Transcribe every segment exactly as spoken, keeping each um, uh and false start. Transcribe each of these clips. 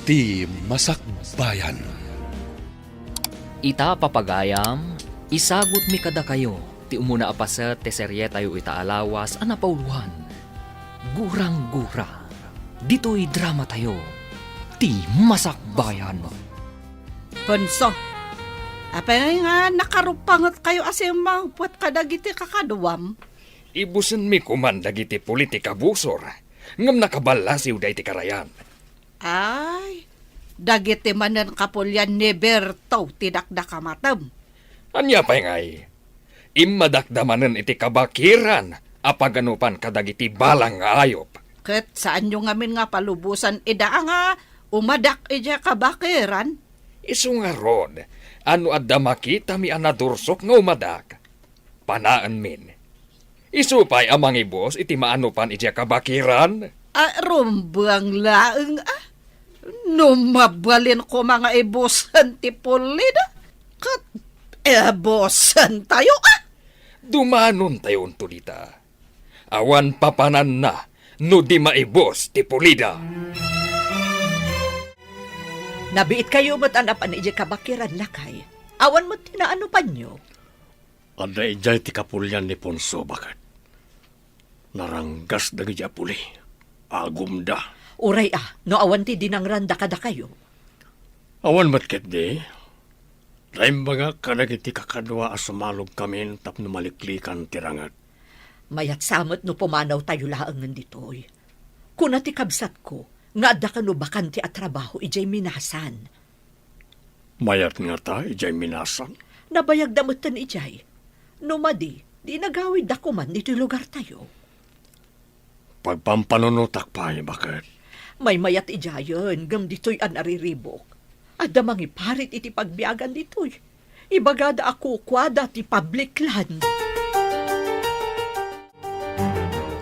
Ti Masakbayan. Ita, papagayam, isagutmi kadakayo ti umuna a paset ti serietayo ita a lawas a napauloan, Gurang-gura. Ditoy dramatayo, Ti Masakbayan. Ponso, apay nga nakarupangetkayo a simmangpet kadagiti kakaduam? Ibusenmi koman dagiti puli ti kabusor, ngem nakaballasiwda iti karayan. Ay, dagiti manen kapulian ni Berto ti dakdakamatem. Ania pay ngay? Immadakda manen iti kabakiran a paganupan kadagiti balang nga ayup. Ket saanyo ngamin nga palubosan ida nga umadak idiay kabakiran? Isu ngarud, a no adda makitami a nadursok nga umadak, panaenmin. Isu pay a mangibus iti maanupan idiay kabakiran. A, rumbeng laeng, a. No mabalin koma nga ibusen ti pulida, ket ibusentayo, a. Dumanontayo unto dita. Awan papananna no di maibus ti pulida. Nabiitkayo met a napan idiay kabakiran, lakay. Awan met ti naanupanyo. Adda idiay ti kapulian ni Ponso, baket. Naranggas dagiti a puli. Agumda. Uray a, no awan ti dinangranda kadakayo. Awan met ketdi. Naimbagak kadagiti kakadua a sumalogkamin tapno maliklikan ti ranget. Mayat sa met no pumanawtayo laengen ditoy. Kuna ti kabsatko nga adda kano bakante a trabaho idiay Minasan. Mayat ngata idiay Minasan? Nabayagda metten idiay. No madi, di nagawidda koman ditoy lugartayo. Pagpampanunotak pay, baket. Maymayat idiayen, ngem ditoy a nariribuk. Adda mangiparit iti pagbiagan ditoy. Ibagada a kukuada ti public land.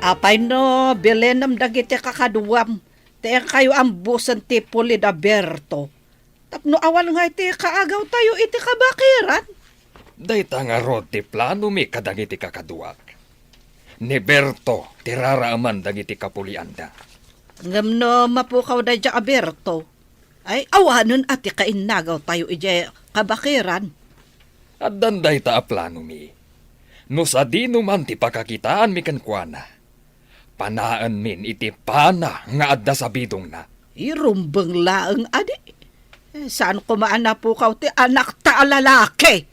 Apay no bilenem dagiti kakaduam, ti inkayo ambusen ti puli da Berto. Tapno awan ngay ti kaagawtayo iti kabakiran? Dayta ngarud ti planomi kadagiti kakaduak. Ni Berto ti raraaman dagiti kapulianda. Ngem no mapukaw daydiay a Berto, ay awanen a ti kainnagawtayo idiay kabakiran. Addan dayta a planomi. No sadino man ti pakakitaanmi kenkuana, panaenmin iti pana nga adda sabidongna. Irumbeng laeng adi. Eh, saan koma a napukaw ti anakta a lalaki?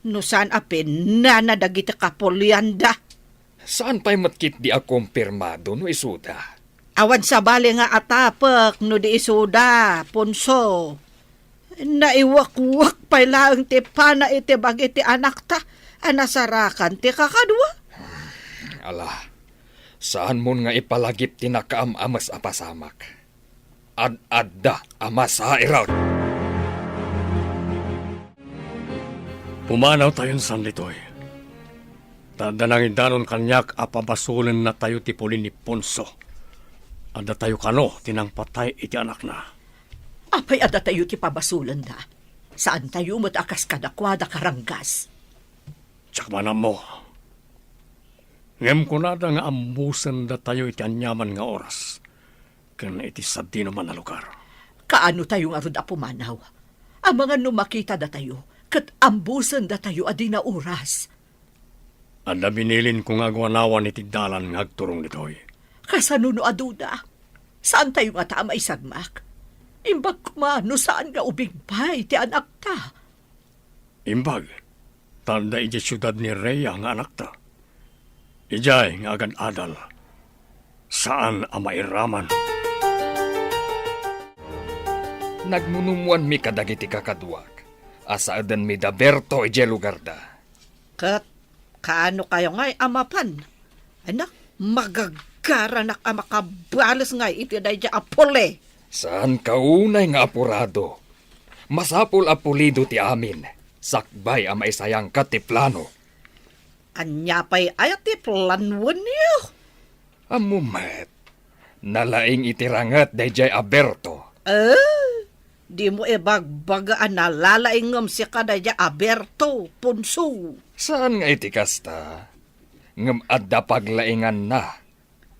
No saan a pinana dagiti kapulianda. Saan pay met ketdi a kumpirmado no isuda. Awan sabali nga atapek no di isuda, Ponso. Naiwakwak pay laeng ti pana iti bagi ti anakta a nasarakan ti kakadua. Ala, saanmon nga ipalagip ti nakaam-ames a pasamak. Ad-adda a masairak. Pumanawtayon san ditoy. Ta adda nangidanon kaniak a pabasolennatayo ti puli ni Ponso. Addatayo kano ti nangpatay iti anakna. Apay addatayo ti pabasolenda? Saantayo met a kas kadakuada karanggas. Diak man ammo. Ngem kunada nga ambusendatayo iti aniaman nga oras ken iti sadinoman a lugar. Kaanotayo ngarud a pumanaw? Amangan no makitadatayo ket ambusendatayo a di naoras. Adda binilinko nga aguanawan iti dalan nga agturong ditoy. Kasano no aduda? Saantayo ngata a maisagmak? Imbag koma no saan nga ubing pay ti anakta. Imbag, ta adda idiay siudad ni Rhea nga anakta. Idiay nga agad-adal, saan a mairaman. Nagmunumuanmi kadagiti kakaduak a saedenmi da Berto idiay lugarda. Ket kaano kayo ngay a mapan? Anak, magagaranak a makabales ngay iti daydiay a puli. Saan ka unay nga apurado. Masapul a pulido ti amin, sakbay a maisayangka ti plano. Ania pay aya ti planoenyo? Ammo met, nalaing iti ranget daydiay a Berto. Eh, dimo ibagbaga a nalalaing ngem sika daydiay a Berto, Ponso. Saan nga iti kasta, ngem adda paglainganna.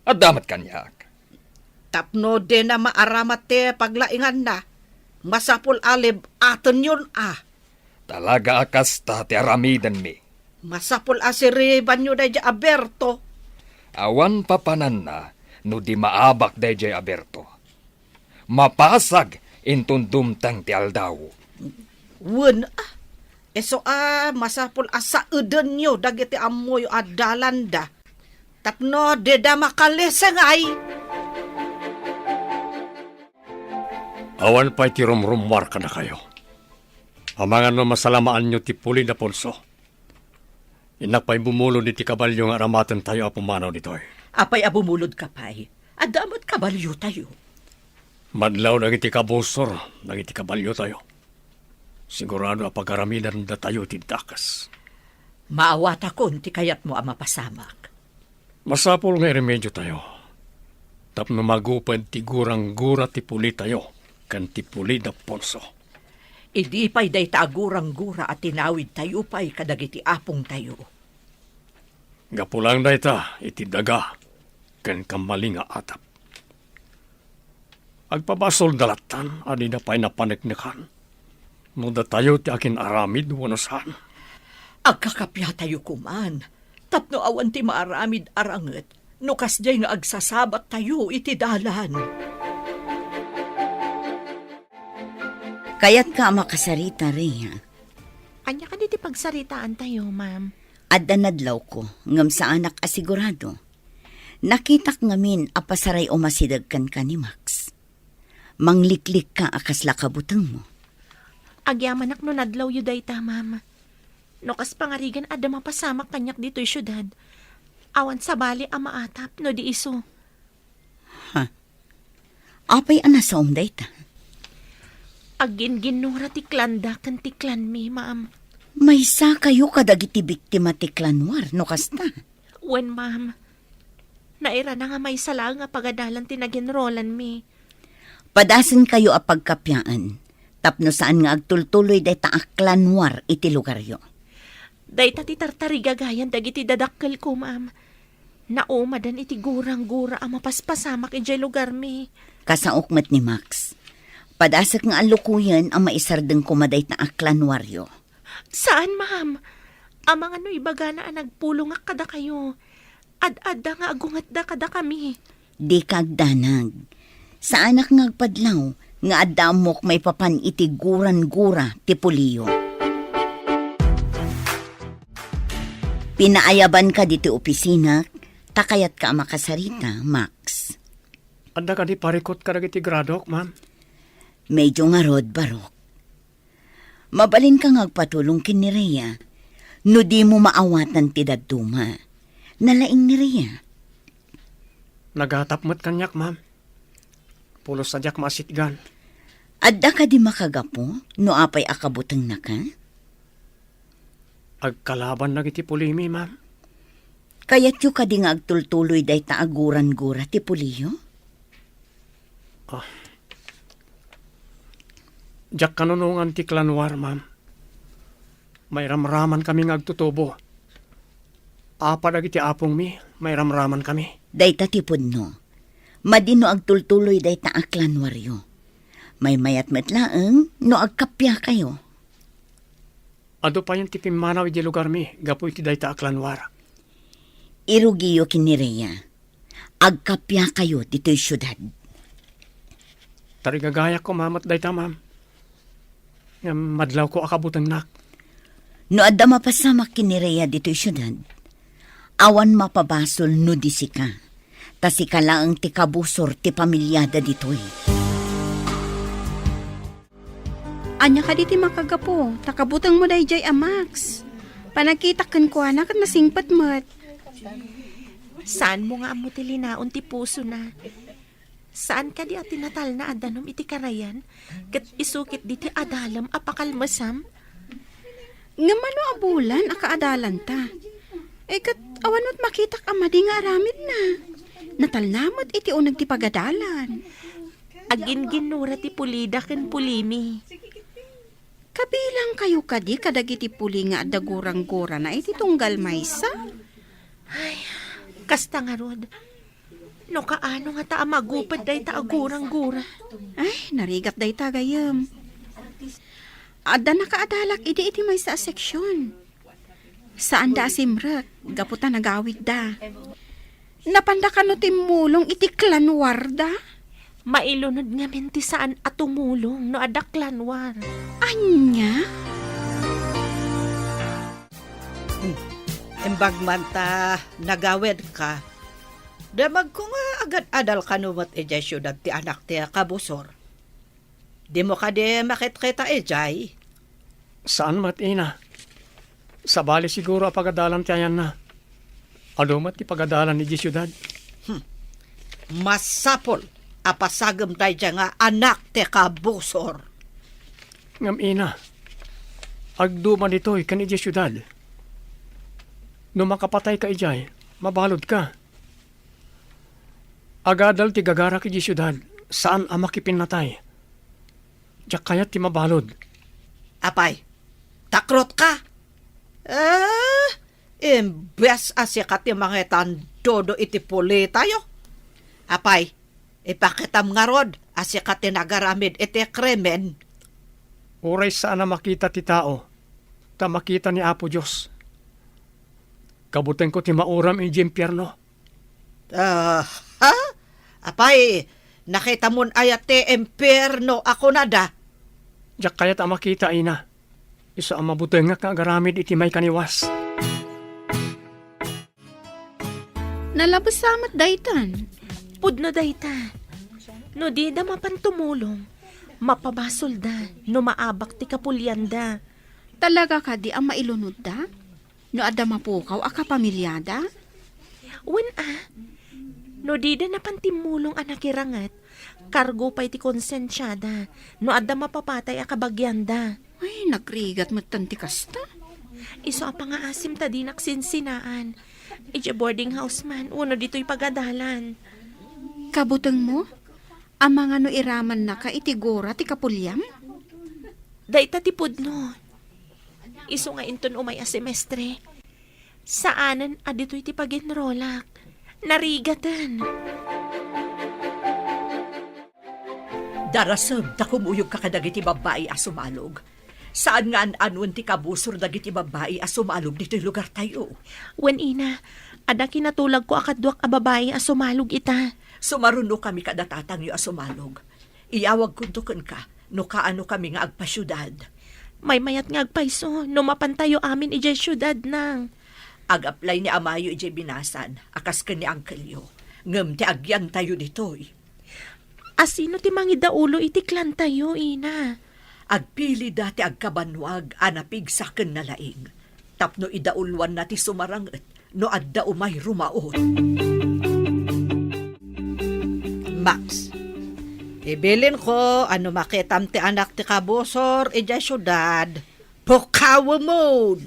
Adda met kaniak. Tapno dina maaramat ti paglainganna, Masapul a leb-atenyon a. Talaga a kasta ti aramidenmi. Masapul a siribanyo daydiay a Berto. Awan papananna no di maabak daydiay a Berto. Mapasag inton dumteng ti aldaw. Wen, a, isu a masapul a saedenyo dagiti ammoyo a dalanda. Tapno dida makalisengay. Awan pay ti rumrummuar kadakayo. Amangan no masalamaanyo ti puli da Ponso. Innak pay bumulod iti kabalio nga aramatentayo a pumanaw ditoy. Apay a bumulodka pay? Adda met kabaliotayo. Madlaw dagiti kabusor dagiti kabaliotayo. Sigurado a pagaramidandatayo iti dakes. Maawatakon ti kayatmo a mapasamak. Masapul nga iremediotayo tapno maguped ti guranggura ti pulitayo ken ti puli da Ponso. Idi pay dayta a guranggura a tinawidtayo pay kadagiti apongtayo. Gapu laeng dayta iti daga ken kamali nga atap. Agpabasolda lattan a dida pay napaneknekan no datayo ti akin-aramid wenno saan. Agkakapiatayo koman tapno awan ti maaramid a ranget no kasdiay nga agsasabattayo iti dalan. Kayatka a makasarita, Rhea? Ania kadi ti pagsaritaantayo, ma'am? Adda nadlawko, ngem saanak a sigurado. Nakitak ngamin a pasaray umasideg kenka ni Max. Mangliklikka a kasla kabutengmo. Agyamanak no nadlawyo dayta, ma'am. No kas pangarigan adda mapasamak kaniak ditoy siudad, awan sabali a maatap no di isu. Ha? Apay a nasaom dayta? Agginginnura ti klanda ken ti klanmi, ma'am. Maysakayo kadagiti biktima ti klan war no kasta? Wen, ma'am. Nairana nga maysa laeng a pagadalan ti naginrolanmi. Padasenkayo a pagkapiaen tapno saan nga agtultuloy dayta a klan war iti lugaryo. Dayta ti tartarigagayan dagiti dadakkelko, ma'am. Naumadan iti guranggura a mapaspasamak idiay lugarmi. Kasaok met ni Max. Padasek nga allukoyen a maisardeng koma dayta a klan waryo. Saan, ma'am. Amangan no ibagana a nagpulongak kadakayo. Ad-adda nga agungetda kadakami. Dika agdanag. Saanak nga agpadlaw nga adda ammok maipapan iti guranggura ti puliyo. Pinaayabanka ditoy opisinak, ta kayatka a makasarita, Max. Adda kadi parikut kadagiti gradok, ma'am? Medyo ngarud, barok. Mabalinka nga agpatulong ken ni Rhea no dimo maawatan ti dadduma. Nalaing ni Rhea. Nagatap met kaniak, ma'am. Pulos a diak maasitgan. Adda kadi makagapu no apay a kabutengnaka? Agkalaban dagiti pulimi, ma'am. Kayatyo kadi nga agtultuloy dayta a guranggura ti puliyo? Ah. Diak kanunongan ti klan war, ma'am. Mairamraman kami nga agtutubo. Apa dagiti apongmi, mairamraman kami. Dayta ti pudno. Madi no agtultuloy dayta a klan waryo. Maymayat met laeng no agkappiakayo. Adu payen ti pimmanaw idiay lugarmi gapu iti dayta a klan war. Irugiyo ken ni Rhea. Agkappiakayo ditoy siudad. Tarigagayak koma met dayta, ma'am. Ngem madlawko a kabutengnak. No adda mapasamak ken ni Rhea ditoy siudad, awan mapabasol no di sika. Ta sika laeng ti kabusor ti pamiliada ditoy. Ania kadi ti makagapu, ta kabutengmo daydiay a Max? Panagkitak kenkuana ket nasingpet met. Saanmo nga ammo ti linaon ti pusona. Saan kadi a tinatalna a danum iti karayan, ket isu ketdi ti adalem a pakalmesam? Ngem mano a bulan a kaadalanta? Eh, ket awan met makitak a madi nga aramidna. Natalna met iti uneg ti pagadalan. Agginginnura ti pulida ken pulimi. Kabilangkayo kadi kadagiti puli nga adda guranggurana iti tunggal maysa? Ay, kasta ngarud. No kaano ngata a maguped dayta a gurang-gura? Ay, narigat dayta, gayyem. Adda nakaadalak idi iti maysa a seksion. Saanda a simrek, gapu ta nagawidda. Napanda kano timmulong iti clan war da? Mailunod ngamin ti saan a tumulong no adda clan war. Ania? Hmm. Imbag man ta nagawidka, damagko nga agad-adal kano met idiay siudad ti anak ti kabusor. Dimo kadi makitkita idiay? Saan met, ina. Sabali siguro a pagadalan ti ayanna. Adu met ti pagadalan idiay siudad. Hmm. Masapul a pasagem daydiay nga anak ti kabusor. Ngem, ina, agduma ditoy ken idiay siudad. No makapatayka idiay, mabaludka. Agadal ti gagarak idiay siudad, saan a makipinnatay. Diak kayat ti mabalud. Apay, takrotka? Eh, imbes a sika ti mangitandodo iti pulitayo. Apay, ipakitam ngarud a sika ti nagaramid iti krimen. Uray saan a makita ti tao, ta makita ni Apo Dios. Kabutengko ti mauram idiay impierno. Ah, ha? Apay, nakitamon aya ti impierno a kunada? Diak kayat a makita, ina. Isu a mabutengak nga agaramid iti maikaniwas. Nalabes sa met daytan. Pudno dayta. No dida mapan tumulong, mapabasolda no maabak ti kapulianda. Talaga kadi a mailunodda? No adda mapukaw a kapamiliada? Wen a, no dida napan timmulong a nakiranget, kargo pay ti konsensiada no adda mapapatay a kabagianda. Ay, nagrigat metten ti kasta. Isu a pangaasim ta dinak sinsinaan. Idiay boarding house man, wenno ditoy pagadalan. Kabutengmo? Amangan no iramannaka iti gura ti kapuliam? Dayta ti pudno. Isu nga inton umay a semestre, saanen a ditoy ti pag-enrolak. Narigaten. Darasem ta kumuyogka kadagiti babbai a sumalog. Saan nga an-anuen ti kabusor dagiti babbai a sumalog ditoy lugartayo. Wen, ina, adda kinatulagko a kaduak a babbai a sumalog ita. Sumarunokami kada tatangyo a sumalog. Iyawagkonto kenka no kaanokami nga agpasiudad. Maymayat nga agpayso no mapantayo amin idiay siudad, nang. Ag-apply ni amayo idiay binasan a kas ken ni angkelyo. Ngem ti agyantayo ditoy. Asino ti mangidaulo iti clantayo, ina? Agpilida ti agkabannuag a napigsa ken nalaing tapno idauloanna ti sumaranget no adda umay rumaut. Max, ibilinko a no makitam ti anak ti kabusor idiay siudad, pukawemon!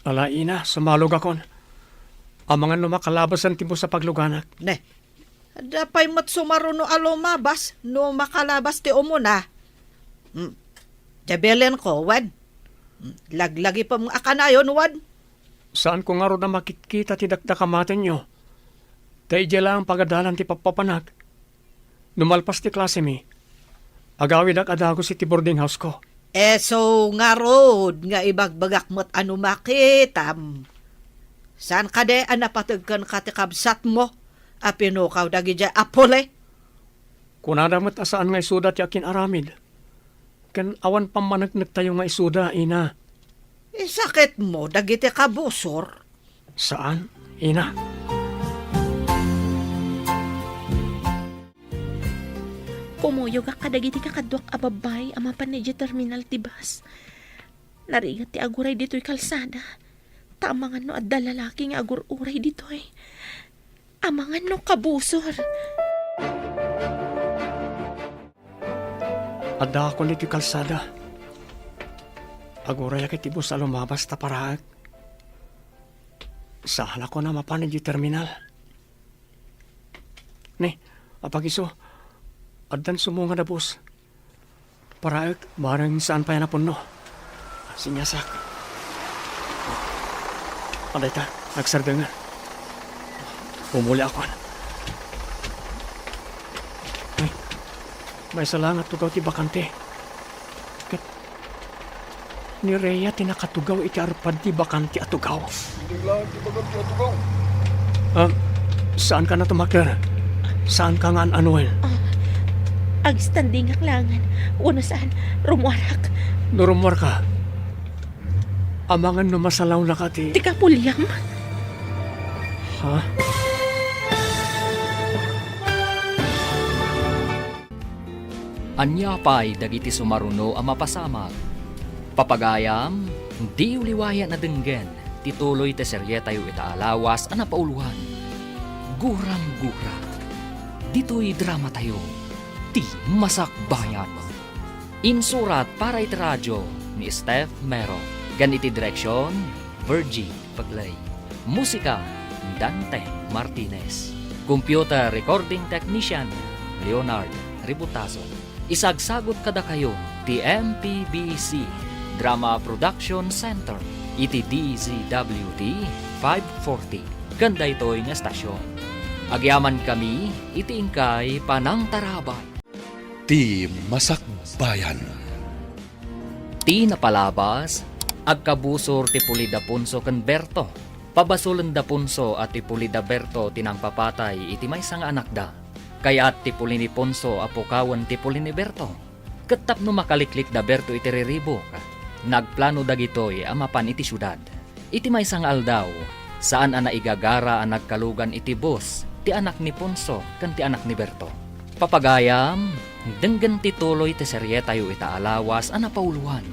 Ala, ina, sumalogakon. Amangan no makalabasan ti bus a pagluganak. Ne, adda pay met sumaruno a lumabas no makalabas ti umuna. Hmm. Diay bilinko, wen? Hmm. Laglagipem a kanayon, wen? Saanko ngarud a makitkita ti dakdakamatenyo. Ta idiay laeng pagadalan ti pappapanak. No malpas ti klasemi, agawidak a dagus iti boarding house-ko. Isu ngarud nga ibagbagak met a no makitam. Saan kadi a napateg kenka ti kabsatmo a pinukaw dagidiay a puli? Kunada met a saan nga isuda ti akin-aramid. Ken awan pammaneknektayo nga isuda, ina. Isakitmo dagiti kabusor? Saan, ina. Kumuyogak kadagiti kakaduak a babbai a mapan idiay terminal ti bus. Narigat ti aguray ditoy kalsada. Ta amangan no adda lalaki nga agur-uray ditoy. Amangan no kabusor. Addaakon iti kalsada. Agurayak iti bus a lumabas ta paraek. Saalakon a mapan idiay terminal. Ni, apagiso, addan sumungad a bus. Paraek, bareng saan pay a napunno. Siniasak. Adayta, nagsardengan. Umuliakon. Maysa la nga tugaw ti bakante. Ket ni Rhea ti nakatugaw iti arpad ti bakante a tugaw. Innak laeng ti bakante a tugaw. Ah, saanka a tumakder? Saanka nga an-anuen? Ah, agstandingak laengen. Wenno saan, rummuarak. No rummuarka, amangan no masalawnaka ti... Ti kapuliam? Ha? Ania pay dagiti sumaruno a mapasamak? Papagayam, diyo liwayan a denggen ti tuloy ti serietayo ita a lawas a napauloan, Gurang-gura. Ditoy dramatayo, Ti Masakbayan. Insurat para iti radio ni Steph Mero, ken iti direksion, Virgie Pegley. Musika, Dante Martinez. Computer recording technician, Leonard Ributazo. Isagsagut kadakayo ti M P B C Drama Production Center iti D Z W T five forty ken daytoy nga estasion. Agyamankami iti inkay panangtarabay. Ti Masakbayan. Ti napalabas, agkabusor ti puli da Ponso ken Berto. Pabasolen da Ponso a ti puli da Berto ti nangpapatay iti maysa nga anakda. Kayat ti puli ni Ponso a pukawen ti puli ni Berto. Ket tapno makaliklik da Berto iti riribuk, nagplano dagitoy a mapan iti siudad. Iti maysa nga aldaw, saan a naigagara a nagkalugan iti bus ti anak ni Ponso ken ti anak ni Berto. Papagayam, denggen ti tuloy ti serietayo ita a lawas a napauloan,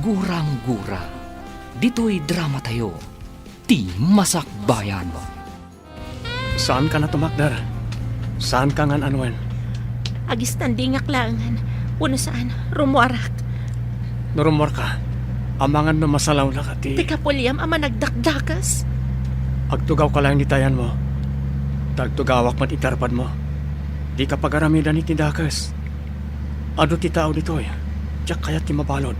Gurang-gura. Ditoy dramatayo, Ti Masakbayan. Saanka a tumakder? Saanka nga an-anuen? Agstandingak laengen. Wenno saan, rummuarak. No rummuarka, amangan no masalawnaka ti... Ti kapuliam a managdakdakes. Agtugawka laeng iti ayanmo. Ta agtugawak met iti arpadmo. Dika pagaramidan iti dakes. Adu ti tao ditoy, diak kayat ti mabalud.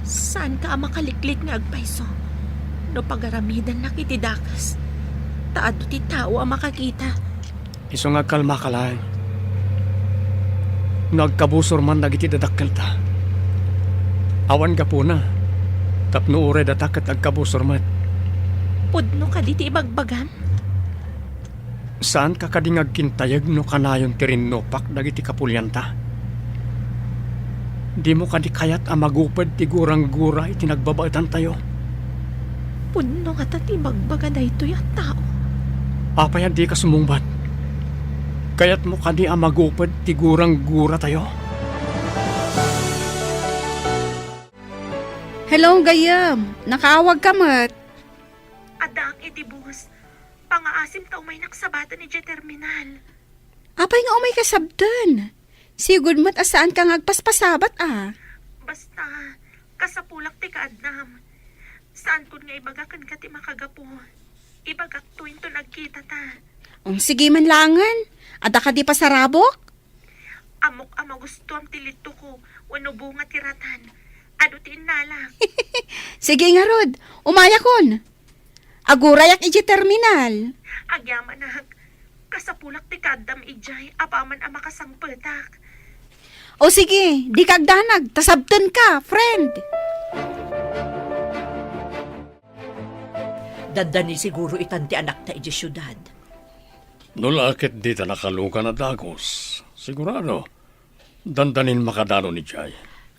Saanka a makaliklik nga agpayso no pagaramidannak iti dakes, ta adu ti tao a makakita. Isu nga agkalmaka laeng. No agkabusor man dagiti dadakkelta, awan gapuna, tapno uray data ket agkabusor met. Pudno kadi ti ibagbagam? Saanka kadi nga agkintayeg no kanayon ti rinnupak dagiti kapulianta? Dimo kadi kayat a maguped ti gurang-gura iti nagbabaetantayo? Pudno ngata ti ibagbaga daytoy a tao. Apay a dika sumungbat? Kayatmo kadi a maguped ti gurang-guratayo? Hello, gayyem. Nakaawagka met. Addaak iti bus. Pangaasim ta umaynak sabaten idiay terminal. Apay nga umayka sabten? Sigud met a saanka nga agpaspasabat a. Basta, kasapulak ti kaadnam. Saankon nga ibaga kenka ti makagapu. Ibagakto inton agkitata. Um, sige man laengen. Adda kadi pasarabok? Ammok a magustuam ti litoko wenno bunga ti ratan. Adu ti innalak. Sige ngarud, umayakon. Agurayak idiay terminal. Agyamanak, kasapulak ti kaaddam idiay apaman a makasangpetak. O sige, dika agdanag, ta sabtenka, friend. Dandani siguro itan ti anakta idiay siudad. No la ket dita nakalugan a dagus, sigurado, dandanin makadanon idiay.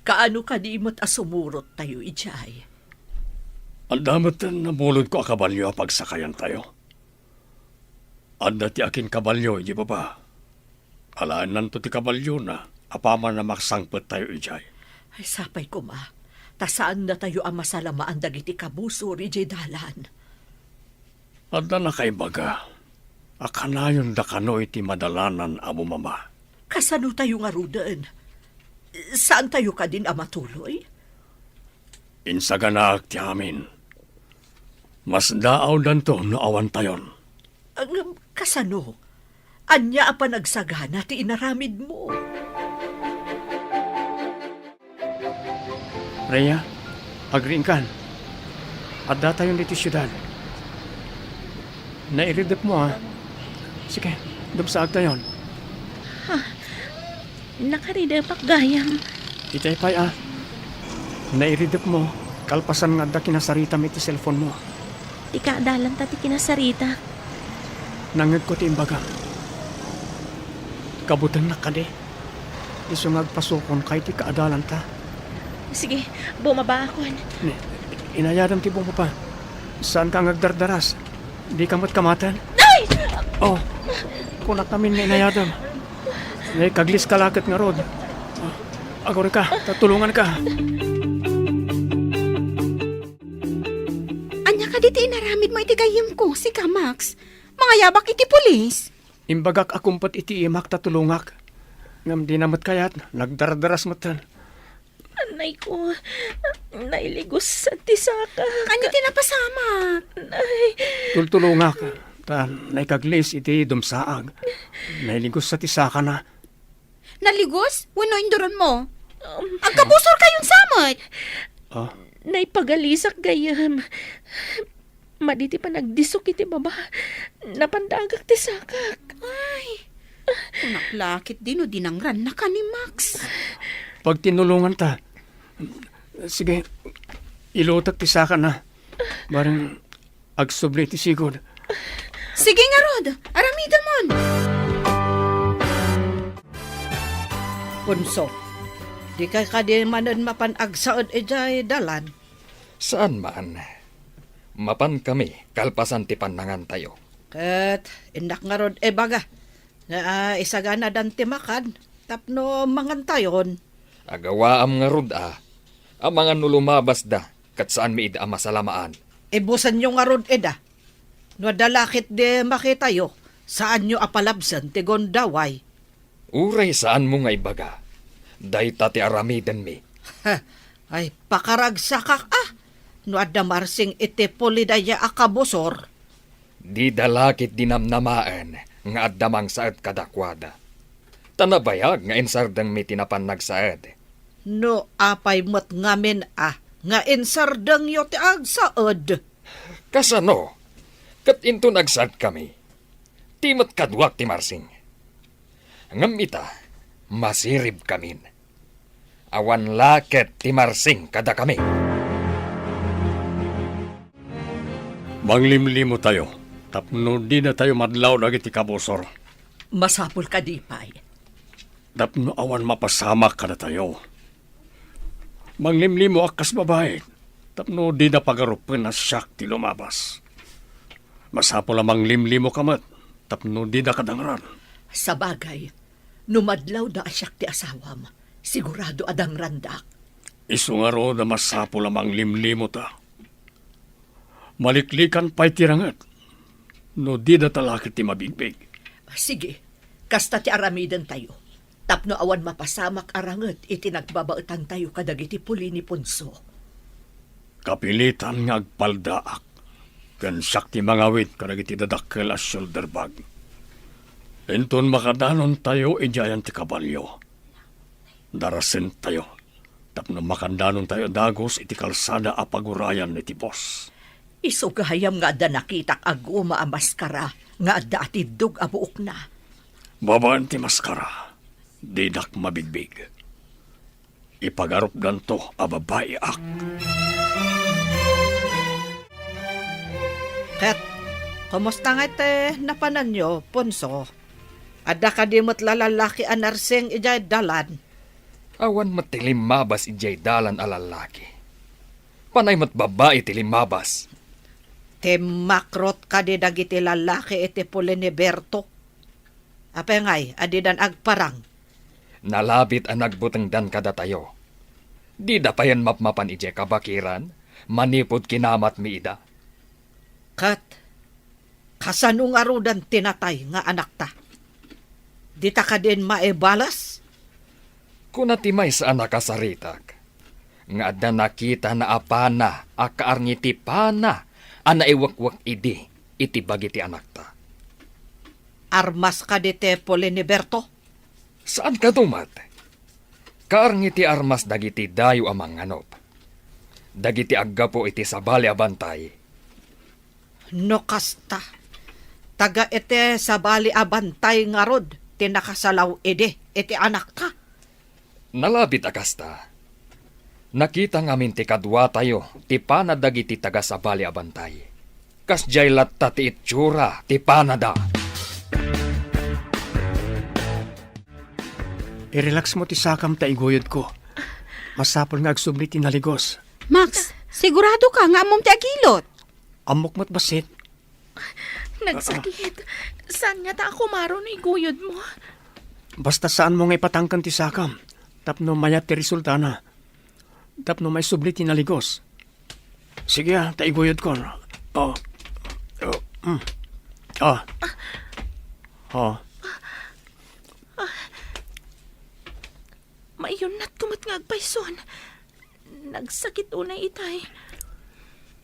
Kaano kadi met a sumurottayo idiay? Adda met nabulodko a kabalio a pagsakayantayo. Adda ti akinkabalio idiay baba. Alaennanto ti kabaliona apaman a maksangpettayo idiay. Ay, sapay koma, ta saannatayo a masalamaan dagiti kabusor idiay dalan. Adda nakaibaga a kanayonda kano iti madalanan a bumaba. Kasanotayo ngaruden? Saantayo kadin a matuloy? Insaganaak ti amin. Masdaawdanto no awantayon. Ngem kasano? Ania a panagsagana ti inaramidmo? Rhea, agriingkan. Addatayon ditoy siudad. Nairidepmo, a. Sige, dumsaagtayon. Ah, Nakaridepak gayam. Itay pay a, nairidepmo, kalpasan nga adda kinasaritam iti cellphone-mo. Ti kaadalanta ti kinasaritak. Nangngegko ti imbagam. Kabutengnak kadi. Isu nga agpasukonka iti kaadalanta. Sige, bumabaakon. Ni, inayadam ti bumaba. Saanka nga agdardaras. Dika met kamaten. Ay! Oh, kunak ngamin nga inayadam. Naipagliska laket ngarud. Agurika, ta tulonganka. Ania kadi ti inaramidmo iti gayyemko, sika, Max? Mangayabak iti pulis? Imbagak a kumpet iti imak ta tulongak. Ngem dina met kayat, nagdardaras metten. Anayko, nailigusat ti saka. Ania ti napasamak? Nay. Tultulongak, ta naikaglis iti dumsaag. Nailigusa ti sakana. Naligos? Wenno induronmo? Um, agkabusorkayon sa met? Ah? Naipagalisak gayam. Madi ti panagdisok iti baba, napandagak ti sakak. Ay, kunak la ketdi no dinangrannaka ni Max. Pagtinulonganta. Sige, ilutek ti sakana. Bareng agsubli ti sigud. Sige ngarud, aramidemon. Punso, dika kadi manen mapan agsaed idiay dalan? Saan man. Mapankami kalpasan ti pannangantayo. Ket innak ngarud ibaga nga, ah, isaganadan ti makan tapno mangantayon. Agawaam ngarud a, amangan no lumabasda ket saanmi ida a masalamaan. Ibusenyo ngarud ida. No adda la ketdi makitayo, saanyo a palabsen ti gundaway. Uray saanmo nga ibaga, dayta ti aramidenmi. Ay, pakaragsakak a, no adda Marsing iti puli dayta a kabusor. Dida la ketdi namnamaen nga adda mangsaed kadakuada. Ta nabayag nga insardengmi ti napan nagsaed. No apay met ngamin a nga insardengyo ti agsaed? Kasano? Ket inton agsaedkami, ti met kaduak ti Marsing. Ngem ita, masiribkamin. Awan la ket ti Marsing kadakami. Manglimlimotayo tapno dinatayo madlaw dagiti kabusor. Masapul kadi pay? Tapno awan mapasamak kadatayo. Manglimlimoak kas babai tapno dida pagarupen a siak ti lumabas. Masapul a manglimlimoka met tapno dida kadangran. Sabagay, no madlawda a siak ti asawam, sigurado a dangrandak. Isu ngarud a masapul a manglimlimota. Maliklikan pay ti ranget no dida ta la ket ti mabigbig. Sige, kasta ti aramidentayo, tapno awan mapasamak a ranget iti nagbabaetantayo kadagiti puli ni Ponso. Kapilitan nga agpaldaak, ken siak ti mangawid kadagiti dadakkel a shoulder bag. Inton makadanontayo idiayan ti kabalio, darasentayo tapno makandanontayo dagus iti kalsada a pagurayan iti bus. Isu gayam nga adda nakitak a guma a maskara nga adda atiddog a buokna. Babaen ti maskara, didak mabigbig. Ipagarupdanto a babaiak. Ket, kumusta ngay ti napananyo, Ponso? Adda kadi met la lallaki a narsing idiay dalan? Awan met ti limmabas idiay dalan a lallaki. Panay met babbai ti limmabas. Timmakrot kadi dagiti lallaki iti puli ni Berto? Apay ngay a didan agparang? Nalabit a nagbutengdan kadatayo. Dida payen mapmapan idiay kabakiran manipud kinamatmi ida. Ket kasano ngaruden ti natay nga anakta? Dita kadin maibalas? Kuna ti maysa a nakasaritak nga adda nakitana a pana a kaarngitipana a naiwekwek idi iti bagi ti anakta. Armas kadi ti puli ni Berto? Saan kano met? Kaarngiti armas dagiti dayo a mangnganop. Dagiti aggapu iti sabali a bantay. No kasta, taga iti sabali a bantay ngarud ti nakasalaw idi iti anakta? Nalabit a kasta, nakita ngamin ti kaduatayo ti pana dagiti taga-sabali a bantay. Kasdiay latta ti itsura ti panada. I-relax mo ti sakam ta iguyodko. Masapul nga agsubli ti naligos. Max, sigurado ka nga ammom ti agilot? Ammok met bassit. Nagsakit. Saan nga ta a kumaro no iguyod mo? Basta saan mo nga ipatangken ti sakam tapno mayat ti resultana. Tapno maisubli ti naligos. Sige, ah, ta iguyodkon. Oh. Oh. Mm. Oh. Oh. Maiyunnatko met nga agpayson. Nagsakit unay itay.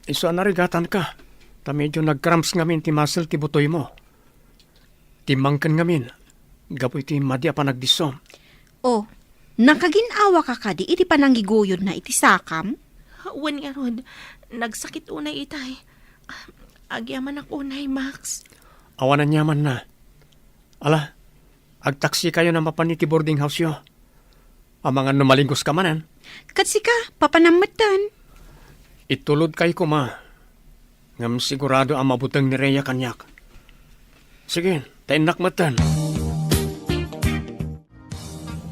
Isu a narigatanka, ta medyo nag-cramps ngamin ti muscle ti butoymo. Timmangken ngamin, gapu iti madi a panagdisso. Oh, nakagin-awaka kadi iti panangiguyodna iti sakam? Wen ngarud, nagsakit unay itay. Agyamanak unay, Max. Awan aniamanna. Ala, agtaksikayon a mapan iti boarding house-yo. Amangan no maligos ka manen. Ket sika, papanam metten. Itulodkay koma. Ngem sigurado a mabuteng ni Rhea kaniak. Sige, ta innak metten.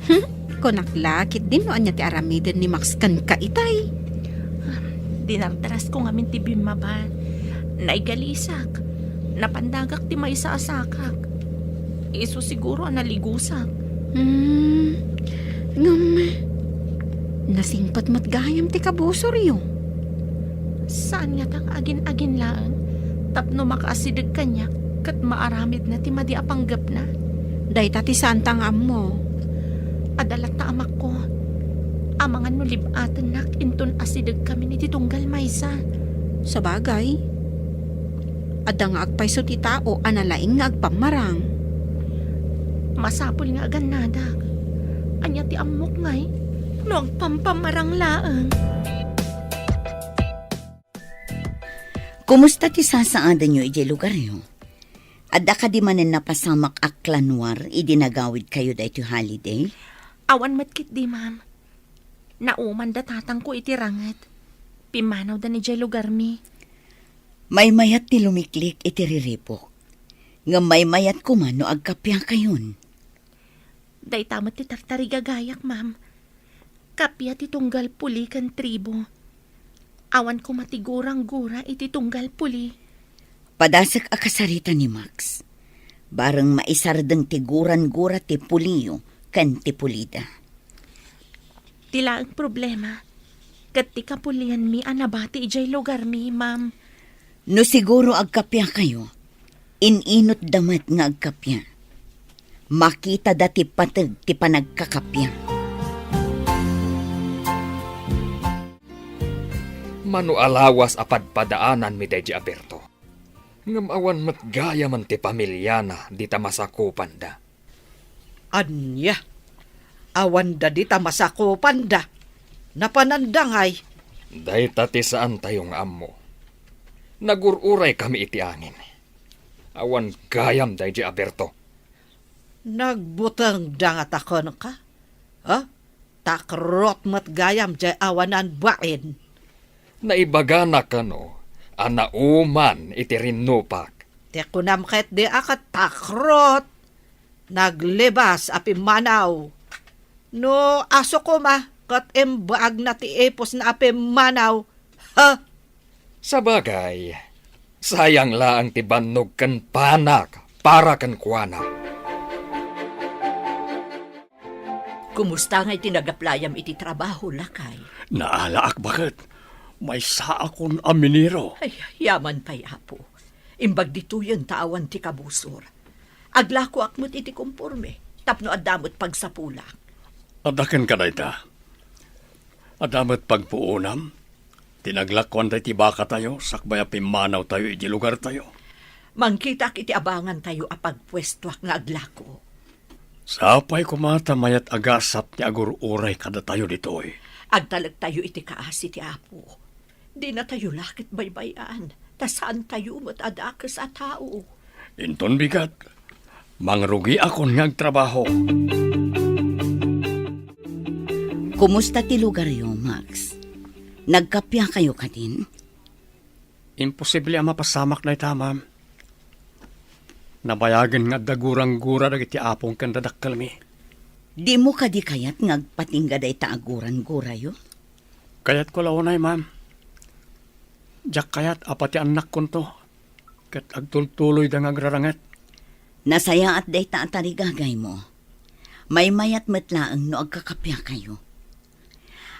Hmm, kunak la, ketdin no ania ti aramiden ni Max kenka itay. Dinardarasko ngamin ti bimmaba. Naigalisak. Napandagak ti maysa a sakak. Isu siguro a naligusak. Hmm, ngem, nasingpet met gayam ti kabusoryo. Saan ngata nga agin-agin laeng tapno makaasideg kaniak ket maaramidna ti madi a panggepna? Dayta ti saanta nga ammo. Adda latta amakko. Amangan no lib-atennak inton asidegkamin iti tunggal maysa. Sabagay, adda nga agpayso ti tao a nalaing nga agpammarang. Masapul nga agannadak. Ania ti ammok ngay no agpampammarang laeng? Kumusta ti sasaadanyo idiay lugaryo? Adda kadi manen napasamak a klanwar idi nagawidkayo daytoy holiday? Awan met ketdi, ma'am. Nauman da tatangko iti ranget. Pimmanawda idiay lugarmi. Maymayat ti lumiklik iti riribuk. Ngem maymayat koma no agkappiakayon. Dayta met ti tartarigagayak, ma'am. Kappia ti tunggal puli ken tribo. Awan koma ti gurang-gura iti tunggal puli. Padasek a kasarita ni Max. Bareng maisardeng ti gurang-gura ti puliyo ken ti pulida. Ti laeng problema, ket ti kapulianmi a nabati idiay lugarmi, ma'am. No siguro agkappiakayo, in-inutda met nga agkappia. Makitada ti pateg ti panagkakappia. Mano a lawas a padpadaananmi daydi a Berto. Ngem awan met gayamen ti pamiliana dita masakupanda. Ania? Awanda dita masakupanda? Napananda ngay? Dayta ti saantayo nga ammo. Nagur-uraykami iti angin. Awan gayam daydi a Berto. Nagbutengda ngata kenka? Ha? Takrot met gayam diay awanan bain. Naibagana kano a nauman iti rinnupak. Ti kunam ketdi a ket takrot. Naglibas a pimmanaw. No aso koma ket imbaagna ti ipusna a pimmanaw. Ha? Sabagay, sayang laeng ti bannog ken panak para kenkuana. Kumusta ngay ti nagaplayam iti trabaho, lakay? Naalaak baket. Maysaakon a minero. Ay, yaman pay, Apo. Imbag ditoyen ta awan ti kabusor. Aglakoak met iti komporme, tapno adda met pagsapulak. Adda kenka dayta. Adda met pagpuonam ti naglakuan daydi bakatayo sakbay a pimmanawtayo iti lugartayo. Mangkitaak iti abangantayo a pagpuestoak nga aglako. Sapay koma ta mayat a gasat ti agur-uray kadatayo ditoy. Agtalektayo iti kaasi ti Apo. Dinatayo la ket baybay-an, ta saantayo met a dakes a tao. Inton bigat, mangrugiakon nga agtrabaho. Kumusta ti lugaryo, Max? Nagkappia kayo kadin? Imposible a mapasamak dayta, ma'am. Nabayagen nga adda gurang-gura dagiti apong ken dadakkelmi. Dimo kadi kayat nga agpatingga dayta a gurang-gurayo? Kayatko la unay, ma'am. Diak kayat a pati annakkonto ket agtultuloyda nga agraranget. Nasayaat dayta a tarigagaymo. Maymayat met laeng no agkakappiakayo.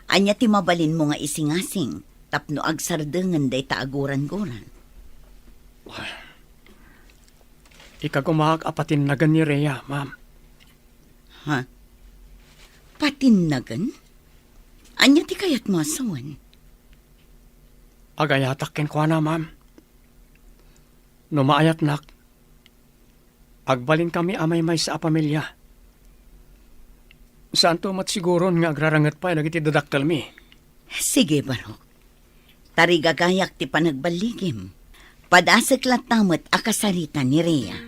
Ania ti mabalinmo nga isingasing tapno agsardengen dayta a gurang-gura? Ikagumaak a patinnagen ni Rhea, ma'am. Ha? Patinnagen? Ania ti kayatmo a sawen? Agayatak kenkuana, ma'am. No maayatnak, agbalinkami a maymaysa a pamilia. Saanto met siguron nga agraranget pay dagiti dadakkelmi. Sige, Barok. Tarigagayak ti panagballigim. Padasek latta met a kasarita ni Rhea.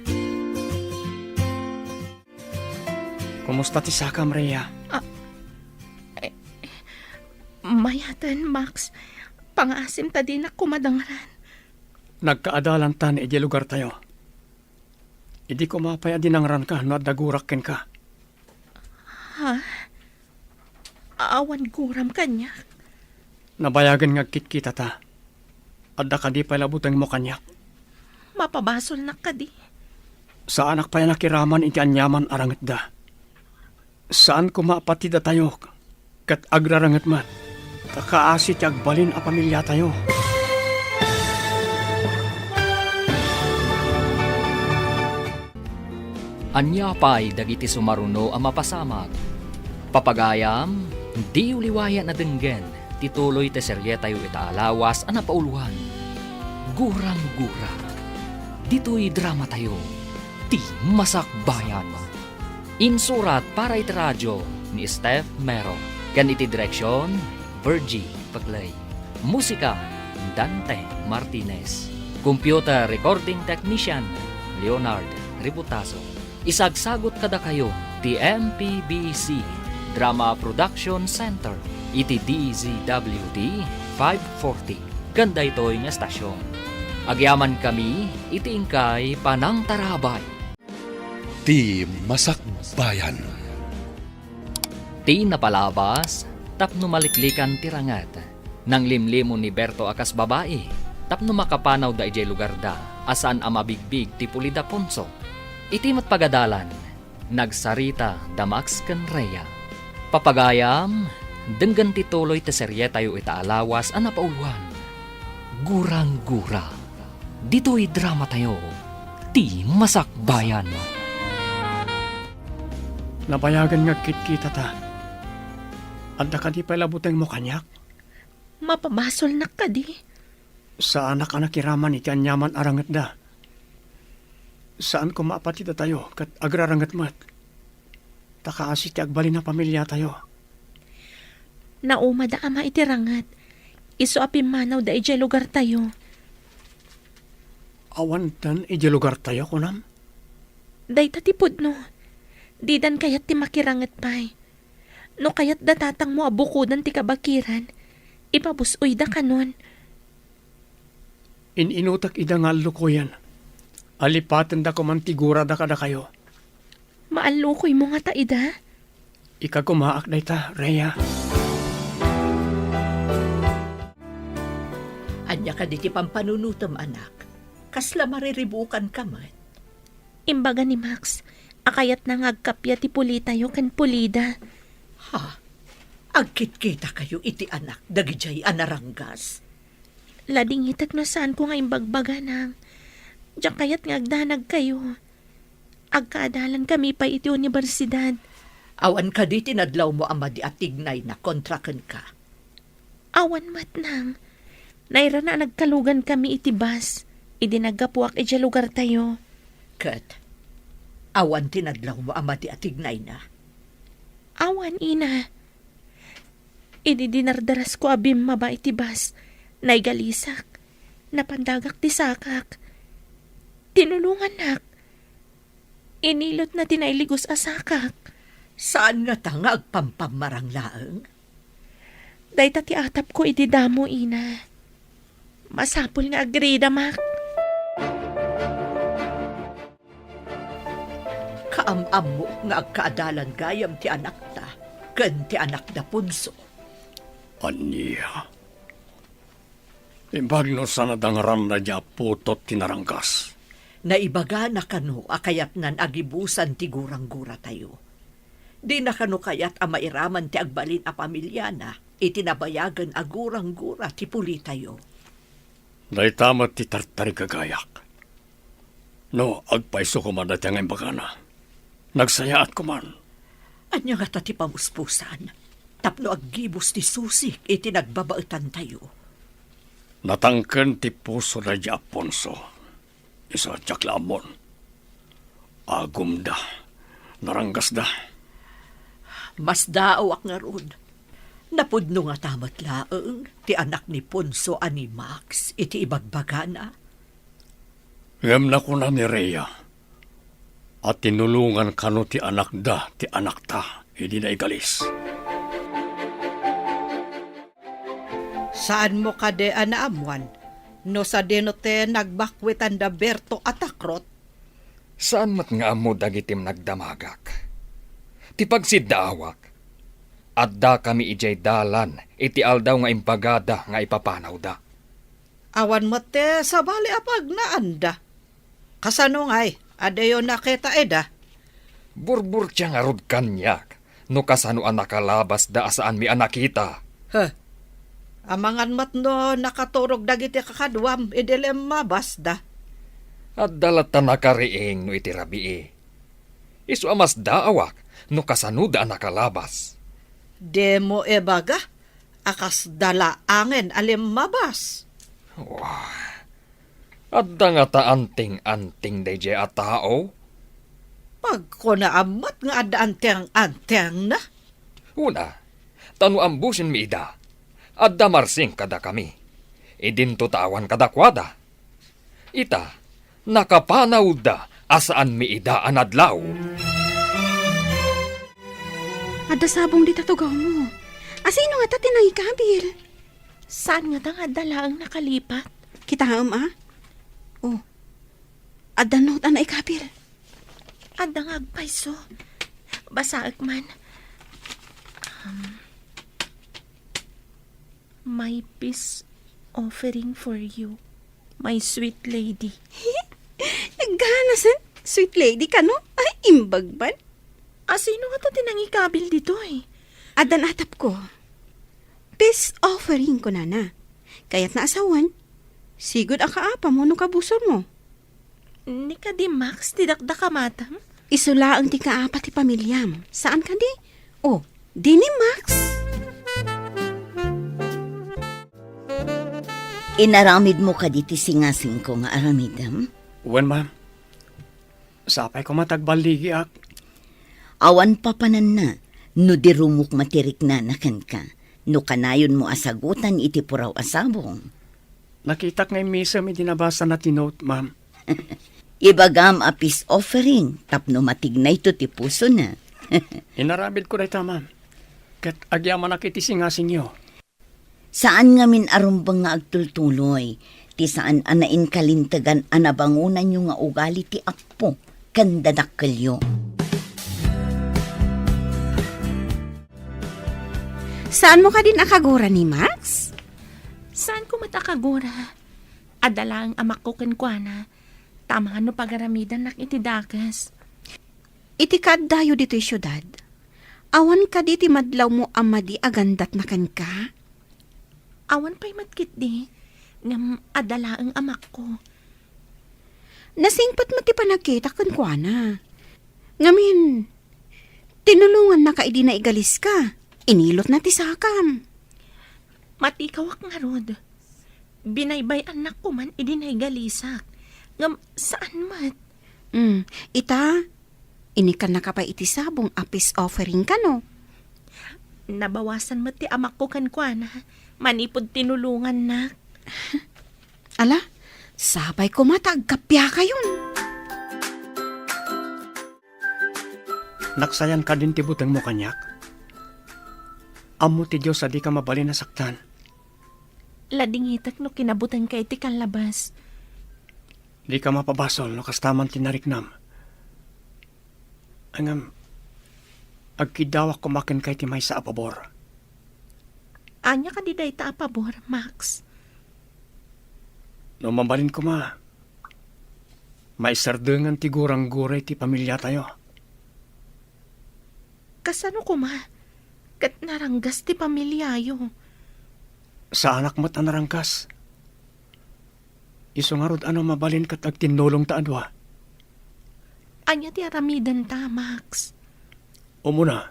Kumusta ti sakam, Rhea? Ah, eh, mayaten, Max. Pangaasim ta dinak koma dangran. Nagkaadalantan idiay lugartayo. Idi koma pay a dinangranka no adda gurak kenka. Ha? Awan guram kaniak? Nabayagen nga agkitkitata. Adda kadi pay la butengmo kaniak? Mapabasolnak kadi? Saanak pay a nakiraman iti aniaman a rangetda. Saan koma a pati datayo ket agraranget met, ta kaasi ti agbalin a pamiliatayo. Ania pay dagiti sumaruno a mapasamak? Papagayam, diyo liwayan a denggen ti tuloy ti serietayo ita a lawas a napauloan, Gurang-gura. Ditoy dramatayo, ti Masakbayan. Insurat para iti radio ni Steph Mero, ken iti direksion, Virgie Paclay. Musika, Dante Martinez. Computer recording technician, Leonard Ributazo. Isagsagut kadakayo ti M P B C Drama Production Center iti D Z W T five forty ken daytoy nga estasion. Agyamankami iti inkay panangtarabay. Ti Masakbayan. Ti napalabas tapno maliklikan ti ranget. Nanglimlimo ni Berto a kas babai tapno makapanawda idiay lugarda a saan a mabigbig ti Pulida Ponso. Iti met pagadalan, nagsarita da Max ken Rhea. Papagayam, denggen ti tuloy ti serietayo ita a lawas a napauloan, Gurang-gura. Ditoy dramatayo, ti Masakbayan. Nabayagen nga agkitkitata. Adda kadi pay la butengmo kaniak? Mapabasolnak kadi? Saanak a nakiraman iti aniaman a rangetda. Saan koma a pati datayo ket agraranget met. Ta kaasi ti agbalin a pamiliatayo. Naumada ama iti ranget. Isu a pimmanawda idiay lugartayo. Awanten idiay lugartayo, kunam? Dayta ti pudno. Didan kayat ti makiranget pay. No kayat da tatangmo a bukodan ti kabakiran, ipabus-oyda kanon. In-inutek ida nga allukoyen. Alipatenda koman ti gurada kadakayo. Maallukoymo ngata ida? Ikagumaak dayta, Rhea. Ania kadi ti pampanunotem, anak? Kasla mariribukanka met? Imbaga ni Max a kayatna nga agkappia ti Pulitayo ken Pulida. Ha? Agkitkitakayo iti anak dagidiay a naranggas? Ladingitek no saanko nga imbagbaga, Nang. Diak kayat nga agdanagkayo. Agkaadalankami pay iti universidad. Awan kadi ti nadlawmo a madi a tignayna kontra kenka? Awan met, Nang. Nairana a nagkalugankami iti bus idi naggapuak idiay lugartayo. Ket awan ti nadlawmo a madi a tignayna? Awan, ina. Idi dinardarasko a bimmaba iti bus, naigalisak. Napandagak ti sakak. Tinulongannak. Inilotna ti nailigos a sakak. Saan ngata nga agpampammarang laeng? Dayta ti atapko idi damo, ina. Masapul nga agrida, Mac. Kaam-ammo nga agkaadalan gayam ti anakta ken ti anakda Ponso. Ania? Imbag no saan a dangaranna diay appoto ti naranggas. Naibagana kano a kayatnan a gibusan ti gurang-guratayo. Dina kano kayat a mairaman ti agbalin a pamiliana iti nabayagen a gurang-gura ti pulitayo. Dayta met ti tartarigagayak. No, agpayso koma dayta nga imbagana. Nagsayaat koman. Ania ngata ti pamuspusan? Tapno aggibus ti susik iti nagbabaetantayo. Natangken ti puso daydi Aponso. Isu a diak la ammon. Agumda. Naranggasda. Masdaawak ngarud. Napudno ngata met laeng ti anak ni Ponso a ni Max iti ibagbagana. Ngem nakuna ni Rhea a tinulongan kano ti anakda ti anakta idi naigalis. Saanmo kadi a naammuan no sadino ti nagbakkuetanda Berto a takrot? Saan met nga ammo dagiti nagdamagak. Ti pagsiddaawak, addakami idiay dalan iti aldaw nga imbagada nga ipapanawda. Awan met ti sabali a pagnaanda. Kasano ngay, adayo nakita ida? Burburtia ngarud kaniak no kasano a nakalabasda a saanmi a nakita. He, amangan met no nakaturog dagiti kakaduam idi limmabasda. Adda latta nakariing no iti rabii. Isu a masdaawak no kasanoda a nakalabas. Dimo ibaga a kasda laengen a limmabas. Wah, adda ngata anting-anting daydiay a tao? Pagkunaam met nga adda anting-antingna. Una, ta no ambusenmi ida, adda marsing kadakami. Idinto ta awan kadakuada. Ita, nakapanawda a saanmi ida a nadlaw. Adda sabong dita tugawmo. Asino ngata ti nangikabil? Saan ngata nga adda laeng nakalipat? Kitaem, a? Oh. Adda note a naikabil. Adda nga agpayso. Basaek man. Um, My peace offering for you, my sweet lady. Nagganasan, sweet lady kano? Ay, imbag man. Asino ngata ti nangikabil ditoy? Addan atapko. Peace offering, kunana. Kayatna a sawen, sigud a kaapam wenno kabusormo. Ni kadi Max ti dakdakamatam? Isu laeng ti kaapa ti pamiliam. Saan kadi? O, di ni Max? Inaramidmo kadi ti singasingko nga aramidem? Wen, ma'am. Sapay koma ta agballigiak. Awan papananna no di rumukma ti riknana kenka, no kanayonmo a sagutan iti puraw a sabong. Nakitak nga immisem idi nabasana ti note, ma'am. Ibagam a peace offering tapno matignayto ti pusona. Inaramidko dayta, ma'am. Ket agyamanak iti singasingyo. Saan ngamin a rumbeng nga agtultuloy ti saan a nainkalintegan a nabangonanyo nga ugali ti appo ken dadakkelyo. Saanmo kadin a kagura ni Max? Saanko met a kagura. Adda laeng amakko kenkuana, ta amangan no pagaramidannak iti dakes. Iti kaaddayo ditoy siudad, awan kadi ti madlawmo a madi a gandatna kenka? Awan pay met ketdi, ngem adda laeng amakko. Nasingpet met ti panagkitak kenkuana. Ngamin, tinulongannaka idi naigaliska. Inilotna ti sakam. Matikawak ngarud. Binaybay-annak koman idi naigalisak. Ngem saan met. Hmm, ita, inikannaka pay iti sabong a peace offering kano? Nabawasan met ti amakko kenkuana manipud tinulongannak. Ala, sapay koma ta agkappiakayon. Naksayan kadin ti butengmo kaniak? Ammo ti Dios a dika mabalin a saktan. Ladingitek no kinabutengka iti kallabas. Dika mapabasol no kasta man ti nariknam. Ngem, agkiddawak koma kenka iti maysa a pabor. Ania kadi dayta a pabor, Max? No mabalin koma, maisardengan ti gurangguray ti pamiliatayo. Kasano koma? Ket naranggas ti pamiliayo. Saanak met a naranggas. Isu ngarud a no mabalin ket agtinnulongta a dua. Ania ti aramidenta, Max? Umuna,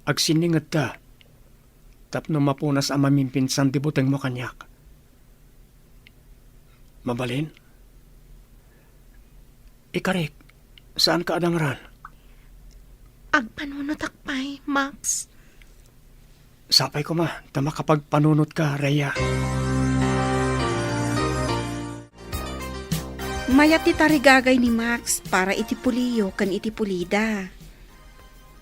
agsinningedta tapno mapunas a mamimpinsan ti butengmo kaniak. Mabalin? Ikarik, saanka a dangran? Agpanunotak pay, Max. Sapay koma ta makapagpanunotka, Rhea. Mayat ti tarigagay ni Max para iti puliyo ken iti pulida.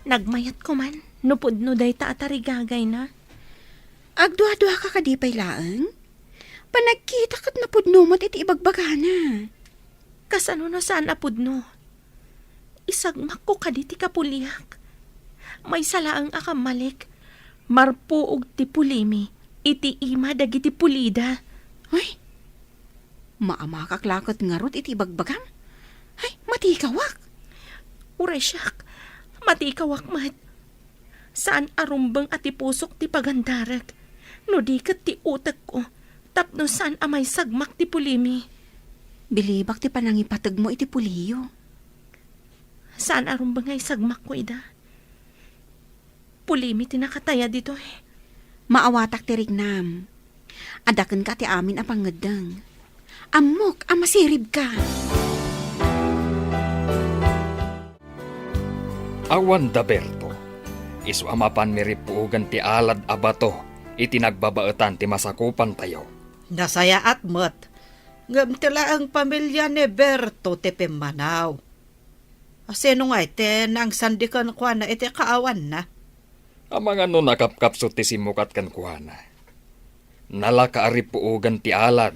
Nagmayat koman no pudno dayta a tarigagayna. Agduaduaka kadi pay laeng? Panagkita ket napudno met iti ibagbagana. Kasano no saan a pudno? Isagmakko kadi ti kapuliak? Maysa laeng a kammalik, marpuog ti pulimi iti ima dagiti pulida. Ay, maamakak la ket ngarud iti ibagbagam. Ay, matikawak. Uray siak, matikawak met. Saan a rumbeng a ti pusok ti pagandarek, no di ket ti utekko, tapno saan a maisagmak ti pulimi. Bilibak ti panangipategmo iti puliyo. Saan a rumbeng nga isagmakko ida. Pulimi ti nakataya ditoy. Maawatak ti riknam. Adda kenka ti amin a pangngeddeng. Ammok a masiribka. Awan da Berto, isu a mapan mirippuogan ti alad a bato iti nagbabaetan ti masakupantayo. Nasayaat met, ngem ti laeng pamilia ni Berto ti pimmanaw. Asino ngay ti nangsandi kenkuana iti kaawanna? Amangan no nakapkapsut ti simmukat kenkuana. Nalaka a rippuogan ti alad.